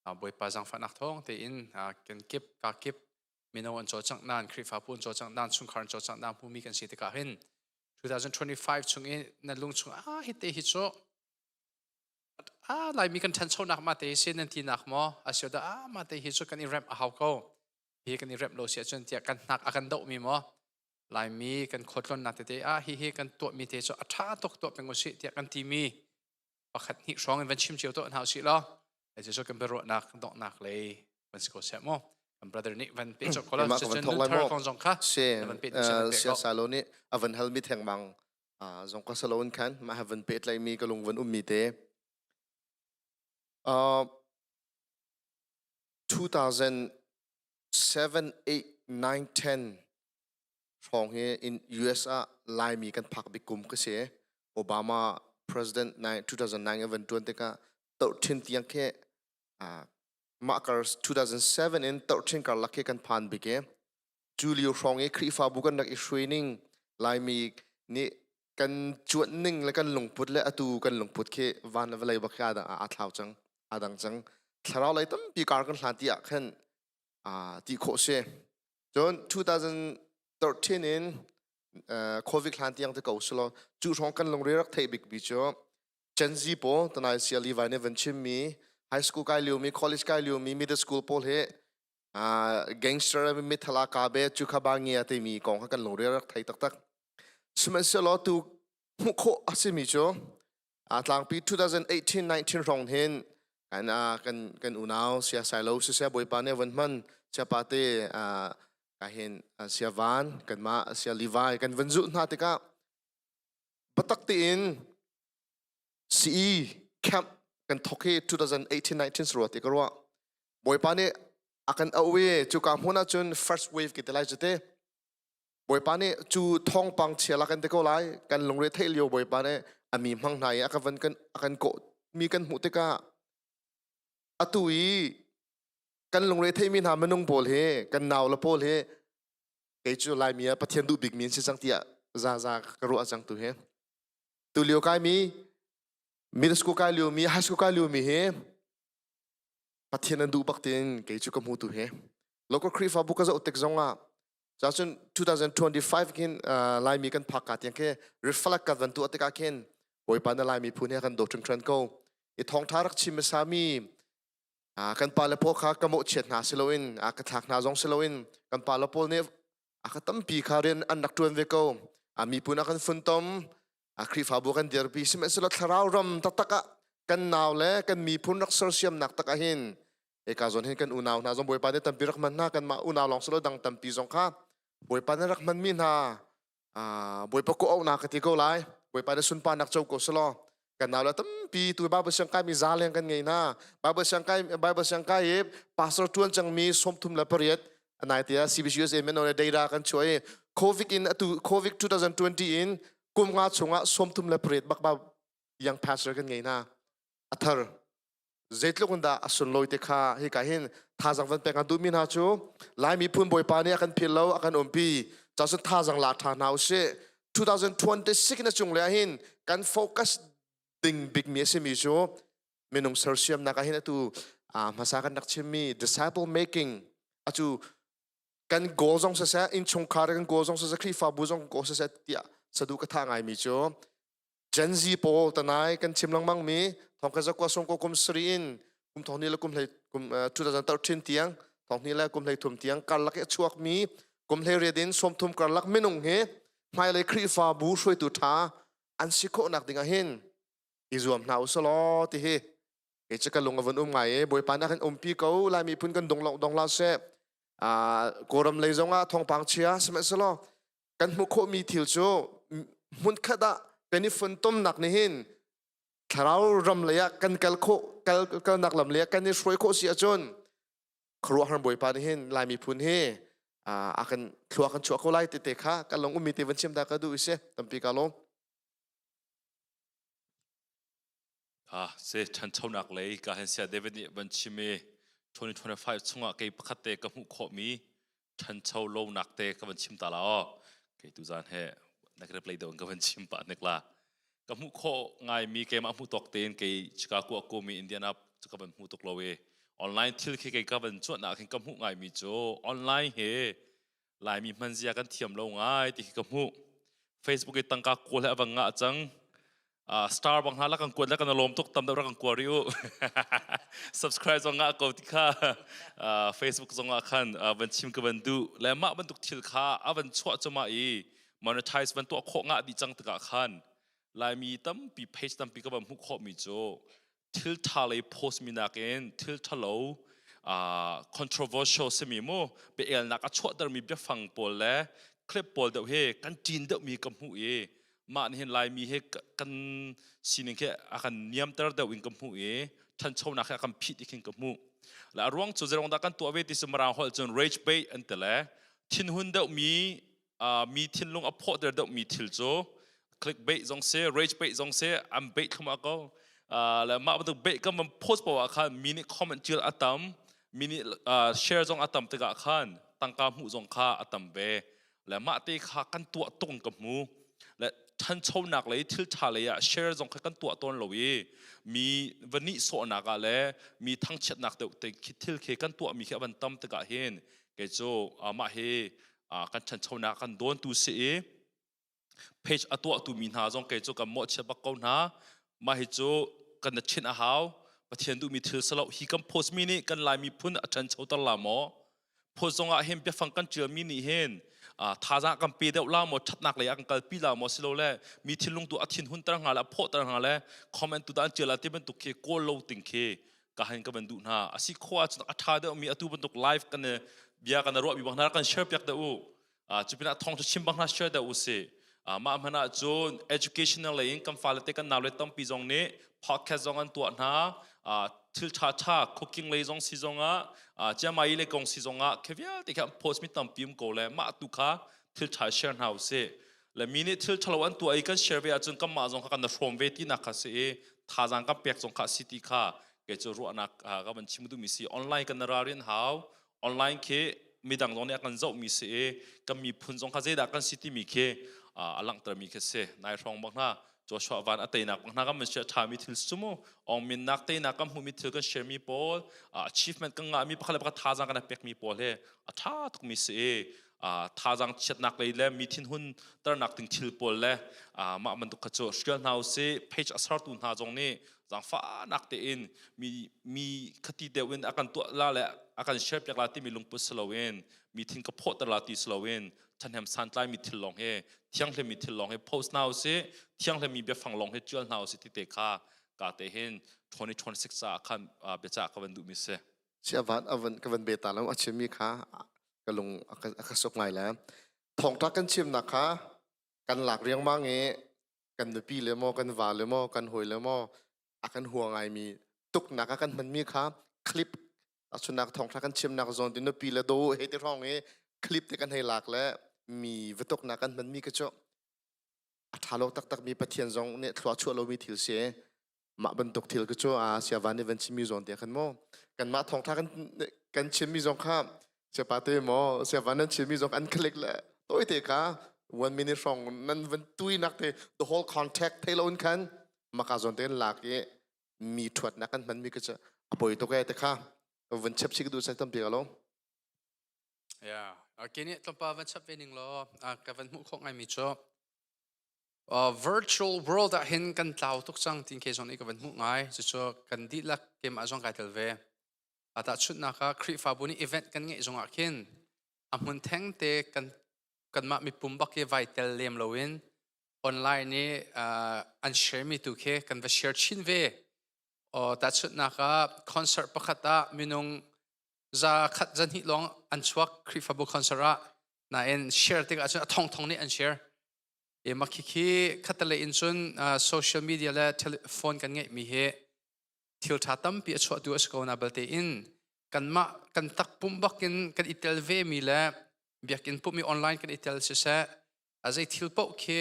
Bawipa zaangfahnak thawng tein kan kip ka kip mino an cawlcangh nan Khrihfabu an cawlcangh nan chungkhar an cawlcangh nan hmumi kan si tikah hin 2025 chung i na lung chung ah hi te hi cu a Laimi kan ṭhanchonak ma te hi si nan tinak maw asiloah ah ma te hi cu kan i remh a hau ko hi kan i remh lo si ahcun tiah kan hnak a kan dohmi maw Laimi kan khualtlawnnak tete ah hi hi kan tuahmi te cu a ṭha tuk tuah peng usih tiah kan timi pakhat hnih hrawng in van chim cio tuah hna usih law cu kan biaruahnak donghnak lei van si ko seh mu kan brother nih van pe cawk ko la cucun nun thar kong zong kha van pe sia salo nih a van hal mi thengmang zong ka salo in khan mah ha van pe tlai mi ka lung van um mi te 2007 8 9 10 hrawng hi in US ah Laimi kan phak bik kum ka si. Obama president 2009 a van tuan tikah tohthin tiang khi mah kar 2007 in tohthin karlak khi kan phan bik i cu lio hrawng i Khrihfabu kan rak i hruai ning Laimi nih kan cuanh ning le kan lungput le atu kan lungput khi van le vawlei bak khi aa thlau cang aa dang cang. Thlarau lei tampi kar kan hlan ti ah khan ti khawh si. Cun 2013 in COVID hlan tiang te ko silo cu hrawng kan lungre rak theih bik bi cu Gen Z pawl tanai sia Levi nih van chim mi high school kai lio mi college kai lio mi middle school pawl he gangster mithala ka be chu kha ba ngia te mi kong kha kan lungre rak thei taktak. Sihmanhsehlaw tu hmuh khawh a simi cu tlangpi 2018-19 hrawng hin kan kan kan unau sia sailo siseh bawipa nih van hman siapa te ka hin sia van kanmah sia Levi kan van zulh hna tikah biatak tein CE camp kan thok hi 2018-19 ruah ti ka ruah. Bawipa nih a kan auh i cuka hmun ah cun first wave ke ti lai cu te. Bawipa nih cu thawngpang chia la kan ti ko lai kan lungre theih lio Bawipa nih a mi hmang hna i a ka van kan a kan kawh mi kan hmuh tikah atu i kan lungre theihmi hna minung pawl hi kan nau le pawl hi kei cu Laimi ah Pathian duh bikmi an si cang tiah za za ka ruah cang tu hi. Tu lio kai mi middle school kai lio mi high school kai lio mi hi Pathian an duh bak tiin kei cu ka hmu tu hi. Local Khrihfabu ka zoh tik zong ah cun 2025 khin Laimi kan phak ka tiang khi reflect ka van tuah tikah khin Bawipa na Laimi phun he kan dawt hringhran ko. I thawngtha rak chim hmasa mi kan pale pawl kha ka mawhchiat hna si loin ka thlak hna zong si loin kan pale pawl nih a ka tampi kha rian an rak ṭuan ve ko. Miphun a kan funtom, Khrihfabu kan dirpi sihmanhsehlaw thlarau ram taktak ah kan nau le kan miphun rak sersiamnak tak ah hin eka zawn hin kan unau hna zong Bawipa nih tampi rak hman hna kanmah unau lawng silo dang tampi zong kha Bawipa nih rak hmanmi hna Bawipa ko auhnak ka ti ko lai Bawipa nih sunparnak co ko selaw kan nau le tampi tu Bible siang kai mi za leng kan ngei hna Bible siang kai Bible siang kai i pastor tuan cangmi 38 anai tia CBCUSA meno le data kan chuah i COVID in atu COVID 2020 in kum nga chungah 38 bak ba young pastor kan ngei hna athar zeitluk in dah a sunlawi te kha hika hin thazang van pek an duhmi hna cu Lai miphun Bawipa nih a kan phil lo a kan umpi cacun thazang la ṭha hna usih 2026 na cung le ah hin kan focus ding bikmi a simi cu minung sersiamnak ah hin atu hmasa kan rak chimmi disciple making atu kan goal zong siseh innchungkhar kan goal zong siseh Khrihfabu zong goal siseh tiah sadu ka tha ngaimi cu Gen Z pawl tanai kan chim lengmang mi thong ka zakwa song ko kum sri in kum thong ni le kum hlei kum 2013 tiang thong ni le kum hlei thum tiang karlak i chuak mi kum hlei riat in sawmthum karlak minung hi hmailei Khrihfabu hruaitu tha an si khawh nak ding ah hin i zuam hna usalaw ti hi kei cu ka lung a vun um ngai i Bawipa nih a kan umpi ko Lai miphun kan dong lo dong la seh Kawlram lei zong ah thawngpang chia sihmanhsehlaw kan hmuh khawhmi thil cu hmunkhat ah kan i funtomnak nih hin thlarau ram lei ah kan kal khawh kal kalnak lam lei ah kan i hruai khawh si ahcun khuaruahhar bawipa nih hin Lai miphun hi a kan thlua kan chuah ko lai tete kha kan lung ummi te van chim ta ka duh i si tampi ka lawm. Ah, se ṭhanchonak lei ka hen sia David nih van chim i 2025 chungah kei pakhat te ka hmuh khawhmi ṭhancho lonak te ka van chim ta la aw kei tu zan he na ka replay deuh ka van chim pah nek la ka hmuh khawh ngaimi keimah hmuh tawk tein kei Chicago a komi Indiana ka van hmu tuk lo i online thil khi kei ka van cuanh ah khin ka hmuh ngaimi cu online he Laimi hmanzia kan thiam lo ngai ti khi ka hmuh Facebook i tangka kawl he a van ngah cang star bang hna la kan kuat la kan lawm tuk tam deuh ra kan kua ri u subscribe zong ngah ko ti kha Facebook zong ah khan van chim ka van duh le mah bantuk thil kha a van chuah cuma i monetize van tuah khawh ngah dih cang tikah khan Laimi tampi page tampi ka van hmuh khawh mi cu thil ṭha lei post mi nakin thil ṭhalo controversial simi mu pe-elnak a chuahtermi biafang pawl le clip pawl deuh hi kan ṭin deuhmi ka hmuh i mah nih hin Laimi hi kan sining khi a kan niamter deuh in ka hmuh i ṭhanchonak hi a kan phit i khin ka hmuh. Le a ruang cu zeirong dah kan tuah ve ti cu Mirang holh cun rage bait an ti le thinhun deuhmi mi thinlung a phawhter deuhmi thil cu clickbait zong si rage bait zong si an bait thlum ko le mah bantuk bait kan van post poah ah khan mi nih comment tial a tam mi nih share zong a tam tikah khan tangka hmuh zong kha a tam ve le mah te kha kan tuah tung ka hmu le ṭhanchonak lei thil ṭha lei ah share zong kha kan tuah tawn lo i mi va nihsawhnak ah le mi thangchiatnak deuh te khi thil khi kan tuahmi khi a van tam tikah hin kei cu mah hi kan ṭhanchonak kan dawntu si i page a tuahtu mi hna zong kei cu kan mawhchiat bak ko hna mah hi cu kan na chinh a hau Pathian duhmi thil salo hi kan post mi nih kan Lai miphun a ṭhanchoter la maw post zong ah hin biafang kan ṭialmi nih hin thazaang kan pe deuh la maw ṭhatnak lei ah kan kalpi la maw silole mi thinlung tu a thin hunter hnga le a phawhter hnga le comment tu dah an ṭial la ti bantuk khi kawl lo ting khi ka han ka van duh hna a si khawh ahcun a ṭha deuhmi atu bantuk live kan bia kan ruah mi bang hna kan share piak deuh u cu pinah thawng chim bang hna share deuh u si mah hmanh ah cun educational lei in kan fale te kan nau le tampi zong nih podcast zong an tuah hna. Thil ṭha ṭha cooking lei zong si zongah chiamai le kong si zongah khi vialte kha post mi tampi um ko le mah tu kha thil ṭha share hna usih. Le mi nih thil ṭhalo an tuah i kan share ve ahcun kanmah zong kha kan hrawm ve tinak kha si i thazaang kan pek zong kha si ti kha kei cu ruahnak ka van chim duhmi si. Online kan ralrin hau. Online khi midang zong nih a kan zohmi si i kan miphun zong kha zeidah kan si timi khi a langhtermi khi si. Nai hrawng bak hna Joshua van a teinak bak hna kan van share ṭhami thil cu mu ong minnak teinak kan hmuhmi thil kan share mi pawl achievement kan ngahmi pakhat le pakhat thazaang kan pekmi pawl he a ṭha tukmi si i thazaang chiatnak lei le mi thinhun ternak ding thil pawl le mah bantuk kha cu hrial hna usih. Page a sertu hna zong nih zaangfahnak tein mi mi khati deuh in a kan tuah la le a kan share piak la timi lungput si loin mi thin ka phawhter la ti si loin ṭhahnem santlai mi thil lawng he thianghlim mi thil lawng he post hna usih, thianghlim mi biafang lawng he ṭial hna usih ti te kha ka te hin 2026 caah khan biacah ka van duhmi si. Si avan avan ka van beta lo a chimmi kha ka lung a ka sok ngai le thawngṭha kan chimnak kha kan lak riangmang i kan nupi le maw kan va le maw kan hawi le maw a kan hua ngaimi tuknak a kan hmanmi kha clip asunak thawngṭha kan chimnak zawn ti nupi le do he ti hrawng i clip te kan hei lak le mi va tuknak kan hmanmi ka cu a ṭha lo taktak mi Pathian zong nih thlua chuah lomi thil si. Mah bantuk thil ka cu a siavan nih van chimmi zawn te khan maw kanmah thawngṭha kan kan chimmi zong kha siapa te maw siavan nan chimmi zong an click le toi te kha 1 minute hrawng nan van tui nak te the whole contact thei lo in khan maka zawn te lak i mi ṭhuatnak kan hmanmi ka cu a poi tuk e te kha van chep chik du sai tampi ka lo. Yeah. Okay nih tlawmpal van chap ve ning law ka van hmuh khawh ngaimi cu virtual world ah hin kan tlau tuk cang tin ke zong nih ka van hmuh ngai. Cucu kan dihlak keimah zong kai tel ve. Tahchunhnak ah Khrihfabu nih event kan ngeih zong ah khin a hmun theng te kan kanmah mipum bak i vai tel lem loin online i an share mi tu khi kan va share chin ve. Tahchunhnak ah concert pakhat ah minung 100 120 lawng an chuak Khrihfabu concert ah, nain share tikah cun a thong thong nih an share. E mah khikhi khatalei in cun social media le telephone kan ngeihmi hi thil ṭha tampi a chuahtu a si ko na balte in kanmah kan takpum bakin kan i tel ve mi le biakinn pumh i online kan i tel siseh, a zei thil paoh khi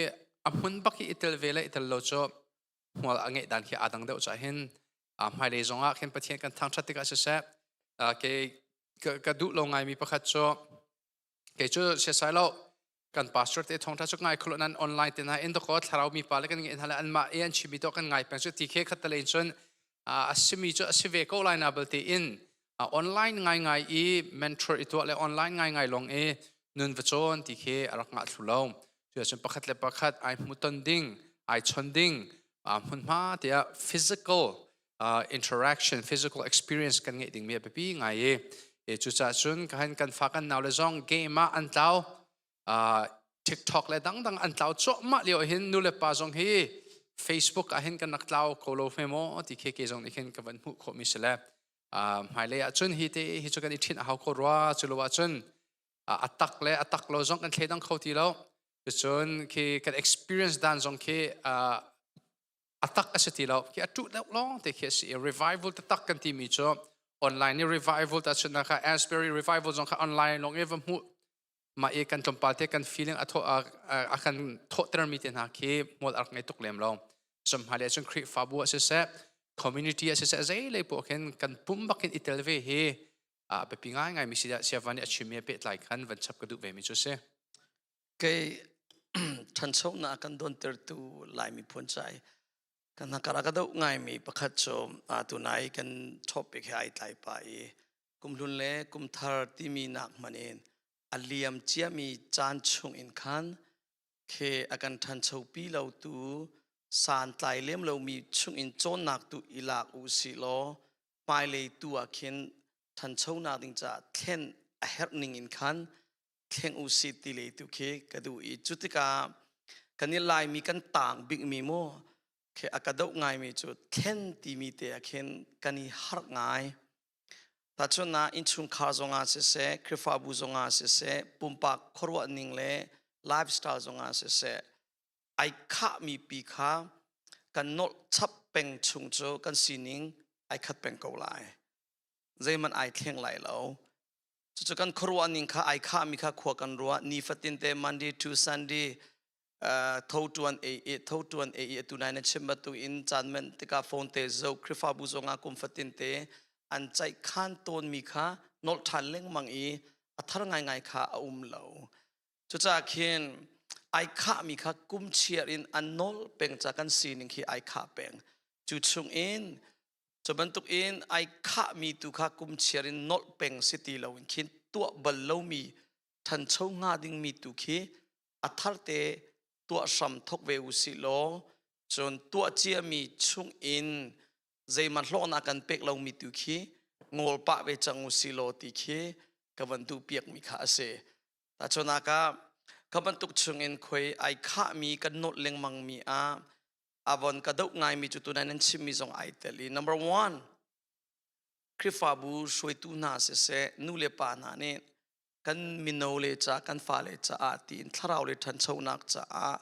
a hmun bak i i tel ve le i tel lo cu hmual a ngeih dan khi aa dang deuh caah hin hmailei zong ah khin Pathian kan thangṭhat tikah siseh, kei ka duh lo ngaimi pakhat cu kei cu siasai lo kan pastor te thongtha chu ngai kholo nan online te na in ko thlarau mi pa le kan ngai hna an ma e an chimi to kan ngai peng chu ti khe khat le chun a simi chu a si ve ko lai na balte in online ngai ngai i mentor i tuah le online ngai ngai long e nun va chon ti khe arak nga thlu lo. Chu chun pakhat le pakhat ai hmu ton ding, ai chon ding hmunhma tia physical interaction, physical experience kan ngeih ding mi a biapi ngai i e cu ca cun kan kan fa kan nau le zong game ah an tlau, TikTok le dangdang an tlau cuahmah lio hin nu le pa zong hi Facebook ah hin kan rak tlau ko lo hme maw ti khe ke zong nih khin ka van hmuh khawh mi si le hmailei ah cun hi te hi cu kan i ṭhinh a hau ko rua. Cu lo ah cun a tak le a tak lo zong kan thleidang kho ti lo. Cun khi kan experience dan zong khi a tak a si ti lo khi, a tuh deuh lawng te khi a si. Revival taktak kan timi cu online i revival ta chun kha Asbury revival zong kha online lawng i va hmuh mah i kan tlawmpal te kan feeling a thaw a kan thawhter mi te hna khi hmual a rak ngei tuk lem lo. Zum hmailei cun Khrihfabu ah siseh, community ah siseh, zei lei poah khin kan pum bakin i tel ve hi a biapi ngaingai mi si dah Siavan nih a chimmi a pehtlai khan van chap ka duh ve mi cu si. Kei ṭhanchonak kan dontertu Lai miphun cai kan hakar a ka doh ngaimi pakhat cu atu nai kan topic he ai tlai pa i kumhlun le kumthar timi nak hman in a liam ciami caan chung in khan khe a kan ṭhanchopi lo tu santlai lem lomi chung in cawnnak tu i lak u si law hmailei tu ah khin ṭhanchonak ding caah thlen a herh ning in khan thleng u si ti lei tu khi ka duh i cu tikah kan i Laimi kan taang bikmi mu khi a ka doh ngaimi cu thlen timi te ah khin kan i harh ngai. Tahchunhnak, innchungkhar zongah siseh, Khrihfabu zongah siseh, pumpak khuaruah ning le lifestyle zongah siseh, ai khahmi pi kha kan nolh chap peng chung cu kan sining. Ai khat peng ko lai. Zeihmanh ai thleng lai lo. Cucu kan khuaruah ning kha ai khahmi kha khua kan ruah. Nifatin te Monday to Sunday tho tuan ei i tho tuan ei i atu nai na chim bantuk in caan men tikah phone te zo Khrihfabu zongah kum fatin te an ceih khan tawnmi kha nolh ṭhan lengmang i a thar ngaingai kha a um lo. Cucaah khin ai khahmi kha kum chiar in an nawl peng ca kan sining khi ai khah peng. Cu chung in cu bantuk in ai khahmi tu kha kum chiar in nolh peng si ti lo in khin tuah bal lomi ṭhancho hnga dingmi tu khi a thar te tuah hram thok ve u sih law cun tuah ciami chung in zeihmanh hlawknak kan pek lomi tu khi ngawl pah ve cang u sih law ti khi ka van duh piakmi kha a si. Tahchunak ah kha bantuk chungin khuai ai khahmi kan nolh lengmangmi ah a von ka doh ngaimi cu tunai nan chimmi zong ai tel i number one Khrihfabu hruaitu hna siseh nu le pa hna nih kan mino le ca kan fale caah tiin thlarau le ṭhanchonak caah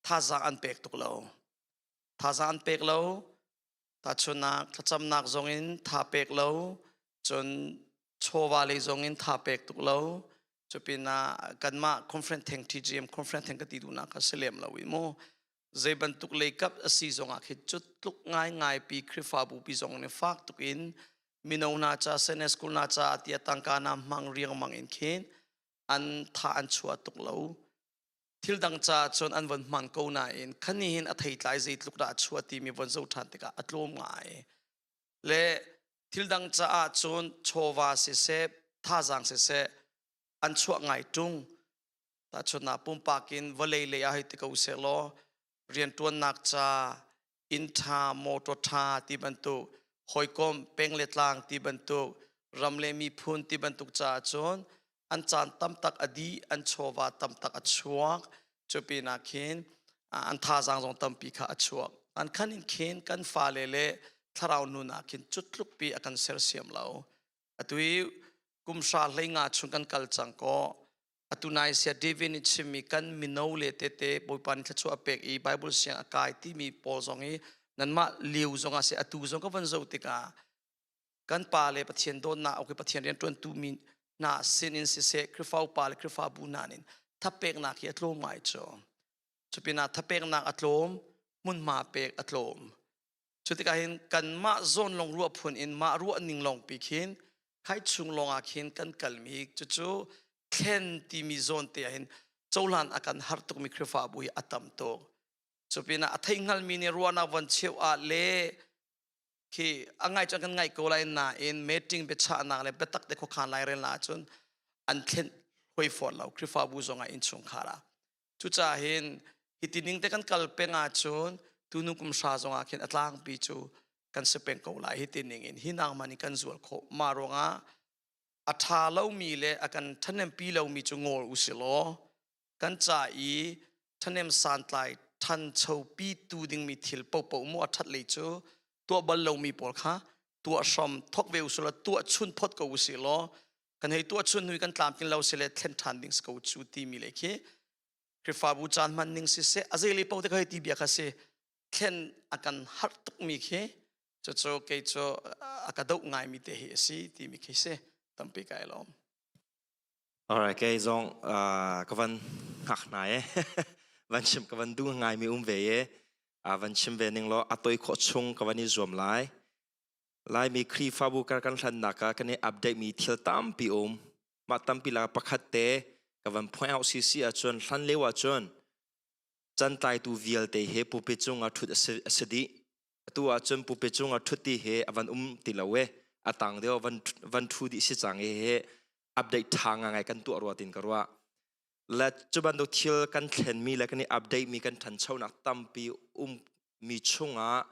thazaang an pek tuk lo. Thazaang an pek lo. Tahchunnak thlacamnak zongin tha pek lo. Cun chawva lei zongin tha pek tuk lo. Cupinah kanmah conference theng TGM conference theng ka ti duhnak kha si lem lo i mu. Zei bantuk lei kap a si zongah khi cu tluk ngaingai pi Khrihfabu pi zong nih fak tuk in mino hna ca Sunday school hna ca tiah tangka na hmang riangmang in khin an tha an chuah tuk lo. Thil dang ca cun an von hmang ko nain khani hin a theitlai zeitluk dah a chuah timi von zoh ṭhan tikah a tlawm ngai. Le thil dang caah cun chawva siseh thazaang siseh an chuah ngai ṭung. Tahchunhnak pumpak in vawlei lei ah hei ti ko seh law rianṭuannak ca inn ṭha motor ṭha ti bantuk hawikom peng le tlang ti bantuk ram le miphun ti bantuk caah cun an caan tamtak a dih an chawva tamtak a chuak cu pinah khin an thazaang zong tampi kha a chuak an khan in khin kan fale le thlarau nun ah khin cutluk pi a kan sersiam lo atu i kum hra hlei nga chung kan kal cang ko atu nai sia David nih chimmi kan mino le tete Bawipa nih thluachuah a pek i Bible siang a kai timi pawl zong hi nanmah liu zong ah si atu zong ka van zoh tikah kan pa le Pathian dawtnak ok Pathian rianṭuantu mi hna sin in siseh Khrihfa upa le Khrihfabu hna nin thapeknak hi a tlawm ngai cu cupinah thapeknak a tlawm hmunhma pek a tlawm cu tikah hin kanmah zawn lawng ruah phun in mah ruah ning lawng pi khin khai chung lawng ah khin kan kalmi cucu thlen timi zawn te ah hin cohlan a kan har tukmi Khrihfabu hi a tam tuk cupinah a thei hngalmi nih ruahnak von cheuh ah le khi a ngai cun kan ngaih ko lai nain meeting biachahnak le biatak te khuakhan lairel ahcun an thlen hoi fawn lo Khrihfabu zong ah innchungkhar ah cucaah hin hiti ning te kan kal peng ahcun tunu kum hra zong ah khin a tlangpi cu kan si peng ko lai hiti ning in hi nangmah nih kan zual khawh mah ruangah a ṭha lomi le a kan ṭhahnempi lomi cu ngawl u si law kan ca i ṭhahnem santlai ṭhanchopi tu dingmi thil paohpaoh mu a ṭhat lei cu tuah bal lomi pawl kha tuah hram thok ve usih law tuah chun phot ko usih law kan hei tuah chun hui kan tlamtlin lo si le thlen ṭhan ding si ko cu timi le khi Khrihfabu caan hman ning siseh a zei lei paoh te ka hei ti bia kha si thlen a kan harh tukmi khi cucu kei cu a ka doh ngaimi te hi a si timi khi si tampi kai lawm. Alright, kei zong ka van hngak hna e. Van chim ka van duh ngaimi um ve e. Van chim ve ning law a toi khawh chung ka van i zuam lai. Laimi Khrihfabu kar kan hlannak ah kan i update mi thil tampi um. Mah tampi la pakhat te ka van point out si si ahcun hlan lio ahcun cantlaitu vialte he pulpit cungah ṭhut a si dih. Atu ahcun pulpit cungah ṭhut ti he a van um ti lo e. A tang deuh van van ṭhu dih si cang i he update ṭha ngai kan tuah rua tin ka ruah. Le cu bantuk thil kan thlenmi le kan i update mi kan ṭhanchonak tampi um mi chungah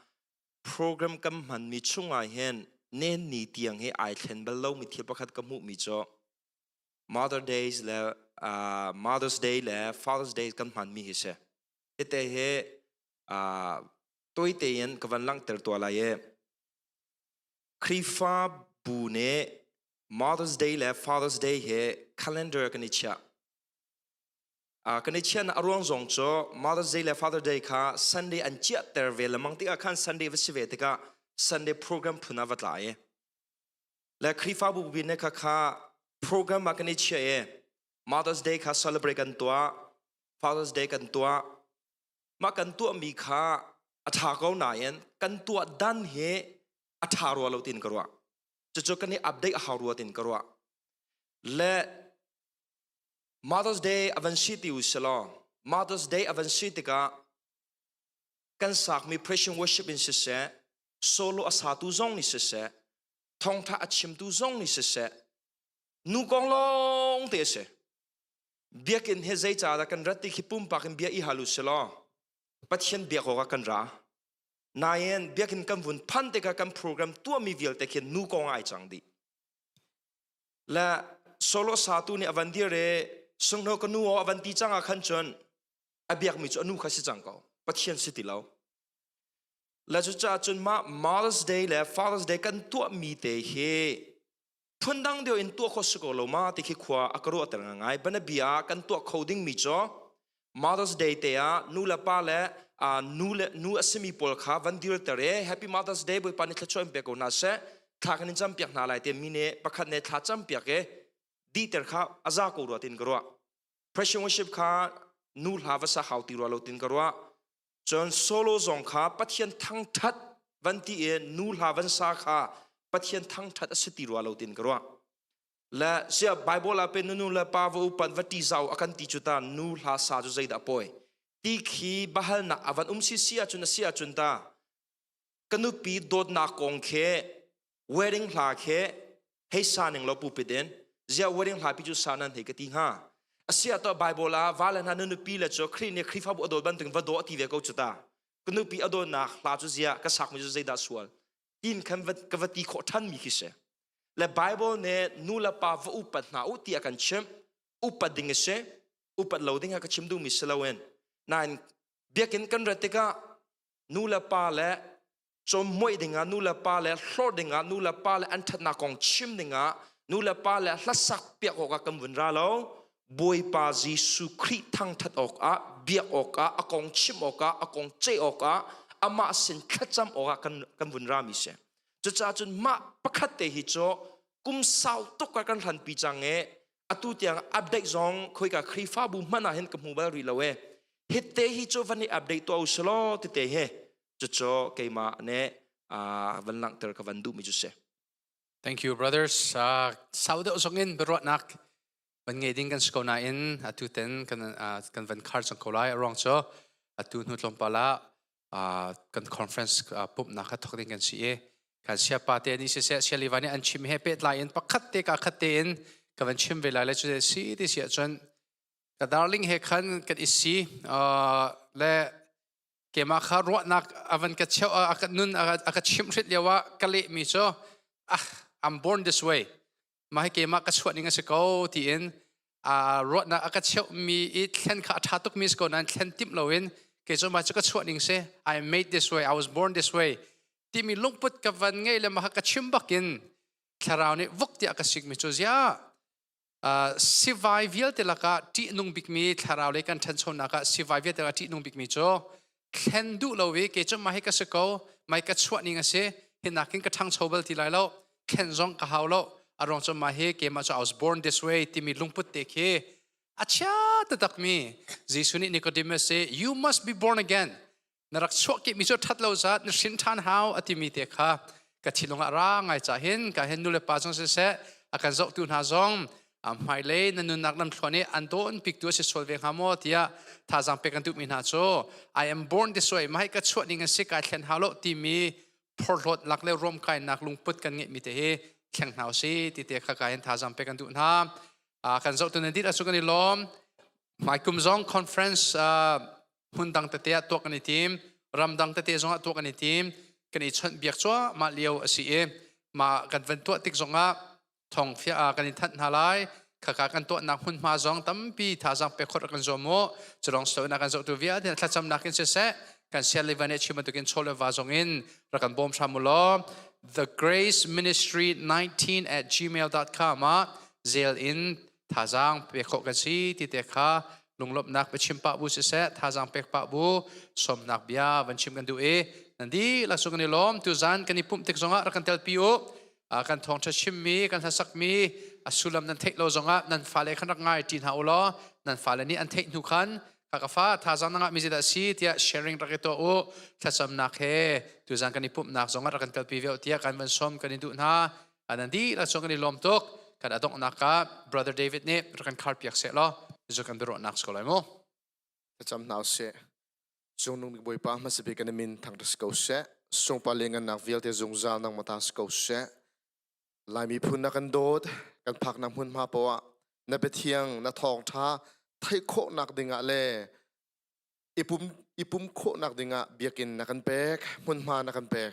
program kan hmanmi chungah hin nen ni tiang hi ai thlen bal lomi thil pakhat ka hmuhmi cu Mother Days le Mother's Day le Father's Day kan hmanmi hi si. Hite hi toi tein ka van langhter tua lai i Khrihfabu nih Mother's Day le Father's Day hi calendar kan i chiah. Kan i chiahnak a ruang zong cu Mother's Day le Father's Day kha Sunday an chiahter ve lengmang tikah khan Sunday va si ve tikah. Sunday program phun ah va tla i le Khrihfabu bi ne kha kha program ah kan i chia i Mother's Day kha celebrate kan tuah, Father's Day kan tuah. Mah kan tuahmi kha a ṭha ko nain kan tuah dan hi a ṭha rua lo tin ka ruah. Cucu kan i update a hau rua tin ka ruah. Le Mother's Day a van si ti u silaw Mother's Day a van si tikah kan sakmi praise and worship in siseh solo a satu zong nih siseh thawngtha a chimtu zong nih siseh nu kong lawng te a si. Biakinn hi zeicahdah kan rat ti khi pumpak in bia i hal u silaw Pathian biak awkah kan ra. Nain biakinn kan vun phan tikah kan program tuahmi vialte khi nu kong ai cang dih. Le solo satu nih a van dir i sunghno ka nu aw a van ti cang ah khan cun a biakmi cu a nu kha si cang ko. Pathian si ti lo. Le cucaah cun mah Mother's Day le Father's Day kan tuahmi te hi phundang deuh in tuah kho si ko lo ma ti khi khua a ka ruahter ngai. Banabia ah kan tuah kho dingmi cu Mother's Day te ah nu le pa le nu le nu a simi pawl kha van dirter i Happy Mother's Day, Bawipa nih thluachuah in pe ko hna seh, thla kan in campiak hna lai te mi nih pakhat nih thla campiak i dihter kha a za ko rua tin ka ruah. Praise and worship kha nu hla va sa hau ti rua lo tin ka ruah. Cun solo zong kha Pathian thangthat van ti i nu hla van sa kha Pathian thangthat a si ti rua lo tin ka ruah. Le sia Bible ah pe nu le pa va upat va ti zau a kan ti cu ta nu hla sa cu zeidah pawi ti khi bahalnak a van um si si ahcun a si ahcun ta ka nupi dawtnak kong khi wedding hla khi hei sa ning lo pupit in zia wedding hla pi cu sa nan hei ka ti hnga. Asia to Bible ah va le hna nu nupi le cu Khrih nih Khrihfabu a dawt bantukin va daw a ti ve ko cu ta ka nupi a dawtnak hla cu zia ka sak mi cu zeidah sual tin khan ka va ti khawh ṭhan mi khi si. Le Bible nih nu le pa va upat hna u ti a kan chimh. Upat ding a si, upat lo ding a ka chim duhmi si loin. Nain biakinn kan rat tikah nu le pa le cawmmuaih dingah, nu le pa le hlorh dingah, nu le pa le an ṭhatnak kong chim dingah, nu le pa le hlasak piak awkah kan vun ra lo. Bawipa Jesuh Khrih thangṭhat awkah, biak awkah, a kong chim awkah, a kong ceih awkah, amah sin thlacam awkah kan vun rami si. Cucaah cun mah pakhat te hi cu kum sau tuk ah kan hlanpi cang i atu tiang update zong khoika Khrihfabu hmanh ah hin ka hmu bal rih lo e. Hitte hi cu van i update tuah u selaw tete hi cucu keimah nih van langhter ka van duhmi cu si. Thank you, brothers. Sau deuh zong in biaruahnak van ngei ding kan si ko nain atu ten kan van khar cang ko lai. A ruang cu atu hnu tlawmpal ah kan conference pumhnak kha thawk ding kan si i kan siapa te nih siseh sialiva nih an chim he pehtlai in pakhat te ka khat te in ka van chim ve lai le cu si ti si ahcun ka darling he khan kan i si le keimah kha ruahnak a van ka cheuh, a ka nun a ka chimh hrit lio ah ka lehmi cu, "Ah, I'm born this way, mah hi keimah ka chuah ning a si ko," tiin a ruahnak a ka cheuhmi i thlen kha a ṭha tukmi si ko nain thlen timh loin kei cu mah cu ka chuah ning si, I am made this way, I was born this way timi lungput ka van ngei le mah ka chim bakin thlarau nih vuk tiah ka sikmi cu ziah sivai vialte lakah ṭihnung bikmi, thlarau lei kan ṭhanchonak ah sivai vialte lakah ṭihnung bikmi cu thlen duh lo i kei cu mah hi ka si ko, mai ka chuah ning a si, hi nakin ka ṭhangcho bal ti lai lo, thlen zong ka hau lo, a ruang cu mah hi keimah cu I was born this way timi lungput te khi a chia taktakmi. Jesuh nih Nicodemus i, "You must be born again, na rak chuahkehmi cu ṭhat lo zat na hrin ṭhan hau," a timi te kha ka thinlung ah ra ngai ca hin ka hin nu le pa zong siseh, a kan zohtu hna zong hmailei na nunnak lamthluan i an dawn piktu a si sual ve hnga maw tiah thazaang pek kan duhmi hna cu I am born this way, mah hi ka chuah ning a si, kai thlen hau lo timi phorhlawt lak le ruamkainak lungput kan ngeihmi te hi thleng hna usih ti te kha ka hin thazaang pek kan duh hna. Kan zohtu nan dit ahcun kan i lawm. Hmaikum zong conference hmun dang tete ah tuah kan i tim, ramdang tete zong ah tuah kan i tim, kan i chawnh biak cuahmah lio a si i mah kan van tuah tik zong ah thong fia kan in thanh hna lai. Khaka kan tuahnak hmunhma zong tampi thazaang pek khawt kan zuam mu. Culong so na kan zohtu vialte thlacamnak in siseh, kan sian le van chim bantukin chaw le va zong in rak kan bawm hram u law the grace ministry 19 at gmail.com ah zel in thazaang pek khawh kan si ti te kha lunglawmhnak biachim pah bu siseh, thazaang pek pah bu sawmnak bia van chim kan duh i. Nan dihlak cu kan i lawm. Tuzan kan i pumh tik zongah rak kan telpi u. Kan thawngṭha chimmi, kan hlasakmi a sullam nan theih lo zongah nan fale khan rak ngai ṭi hna u law nan fale nih an theih hnu khan kha ka fa thazaang na ngahmi zeidah a si tiah sharing rak i tuah u. Thlacamnak he tuzan kan i pumhnak zongah rak kan telpi ve u tiah kan van sawm kan i duh hna. Nan dihlak cu kan i lawm tuk. Kan a donghnak ah Brother David nih rak kan kharpiak seh law cu kan biaruahnak si ko lai mu. Thlacam hna usih. Cungnung bik Bawipa hmasa bik kan min thangṭhat si ko seh. Sungpa le ngannak vialte zungzal nangmah ta si ko seh. Lai miphun na kan dawt, kan phaknak hmunhma poah na biathiang, na thawngṭha theih khawhnak dingah le ipum ipum khawhnak dingah biakinn na kan pek, hmunhma na kan pek.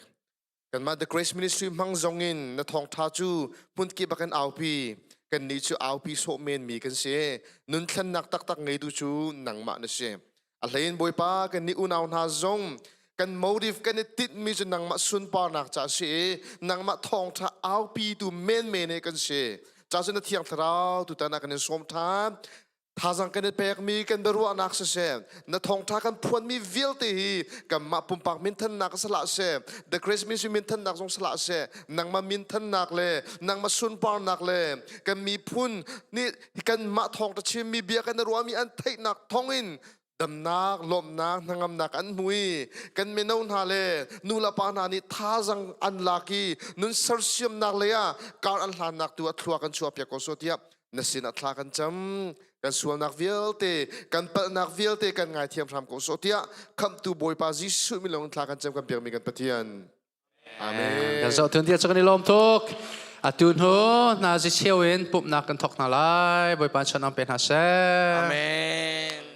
Kanmah The Grace Ministry hmang zongin na thawngṭha cu hmunkip ah kan aupi. Kannih cu aupi sawh menmi kan si. Nunthlennak taktak ngeitu cu nangmah na si. A hleiin Bawipa kannih unau hna zong kan motive kan i tinhmi cu nangmah sunparnak ca a si i nangmah thawngṭha aupitu menmen he kan si. Ca cu na Thiang Thlarau tutan ah kan in sawm ṭhan. Thazang kan i pekmi kan biaruahnak siseh, na thawngṭha kan phuanmi vialte hi kanmah pumpak minthannak salah seh, The Grace Ministry minthannak zong salah seh, nangmah minthannak le nangmah sunparnak le kan miphun nih kanmah thawngṭha chimmi bia kan i ruahmi an theihnak thawngin damnak, lawmhnak, hnangamnak an hmu i kan mino hna le nu le pa hna nih thazang an lak i nun sersiamnak lei ah kar an hlannak tu a thlua kan chuahpiak ko sawh tiah na sinah thla kan cam kan sualnak vialte kan palhnak vialte kan ngaithiam hram ko sawh tiah khamhtu Bawipa Jesuh min lawng thla kan cam kan biakmi kan Pathian Amen. Kan zoh tun dia cu kan i lawm tuk. Atu hnu na zi cheu in pumhnak kan thawk hna lai. Bawipa chan pe hna seh. Amen.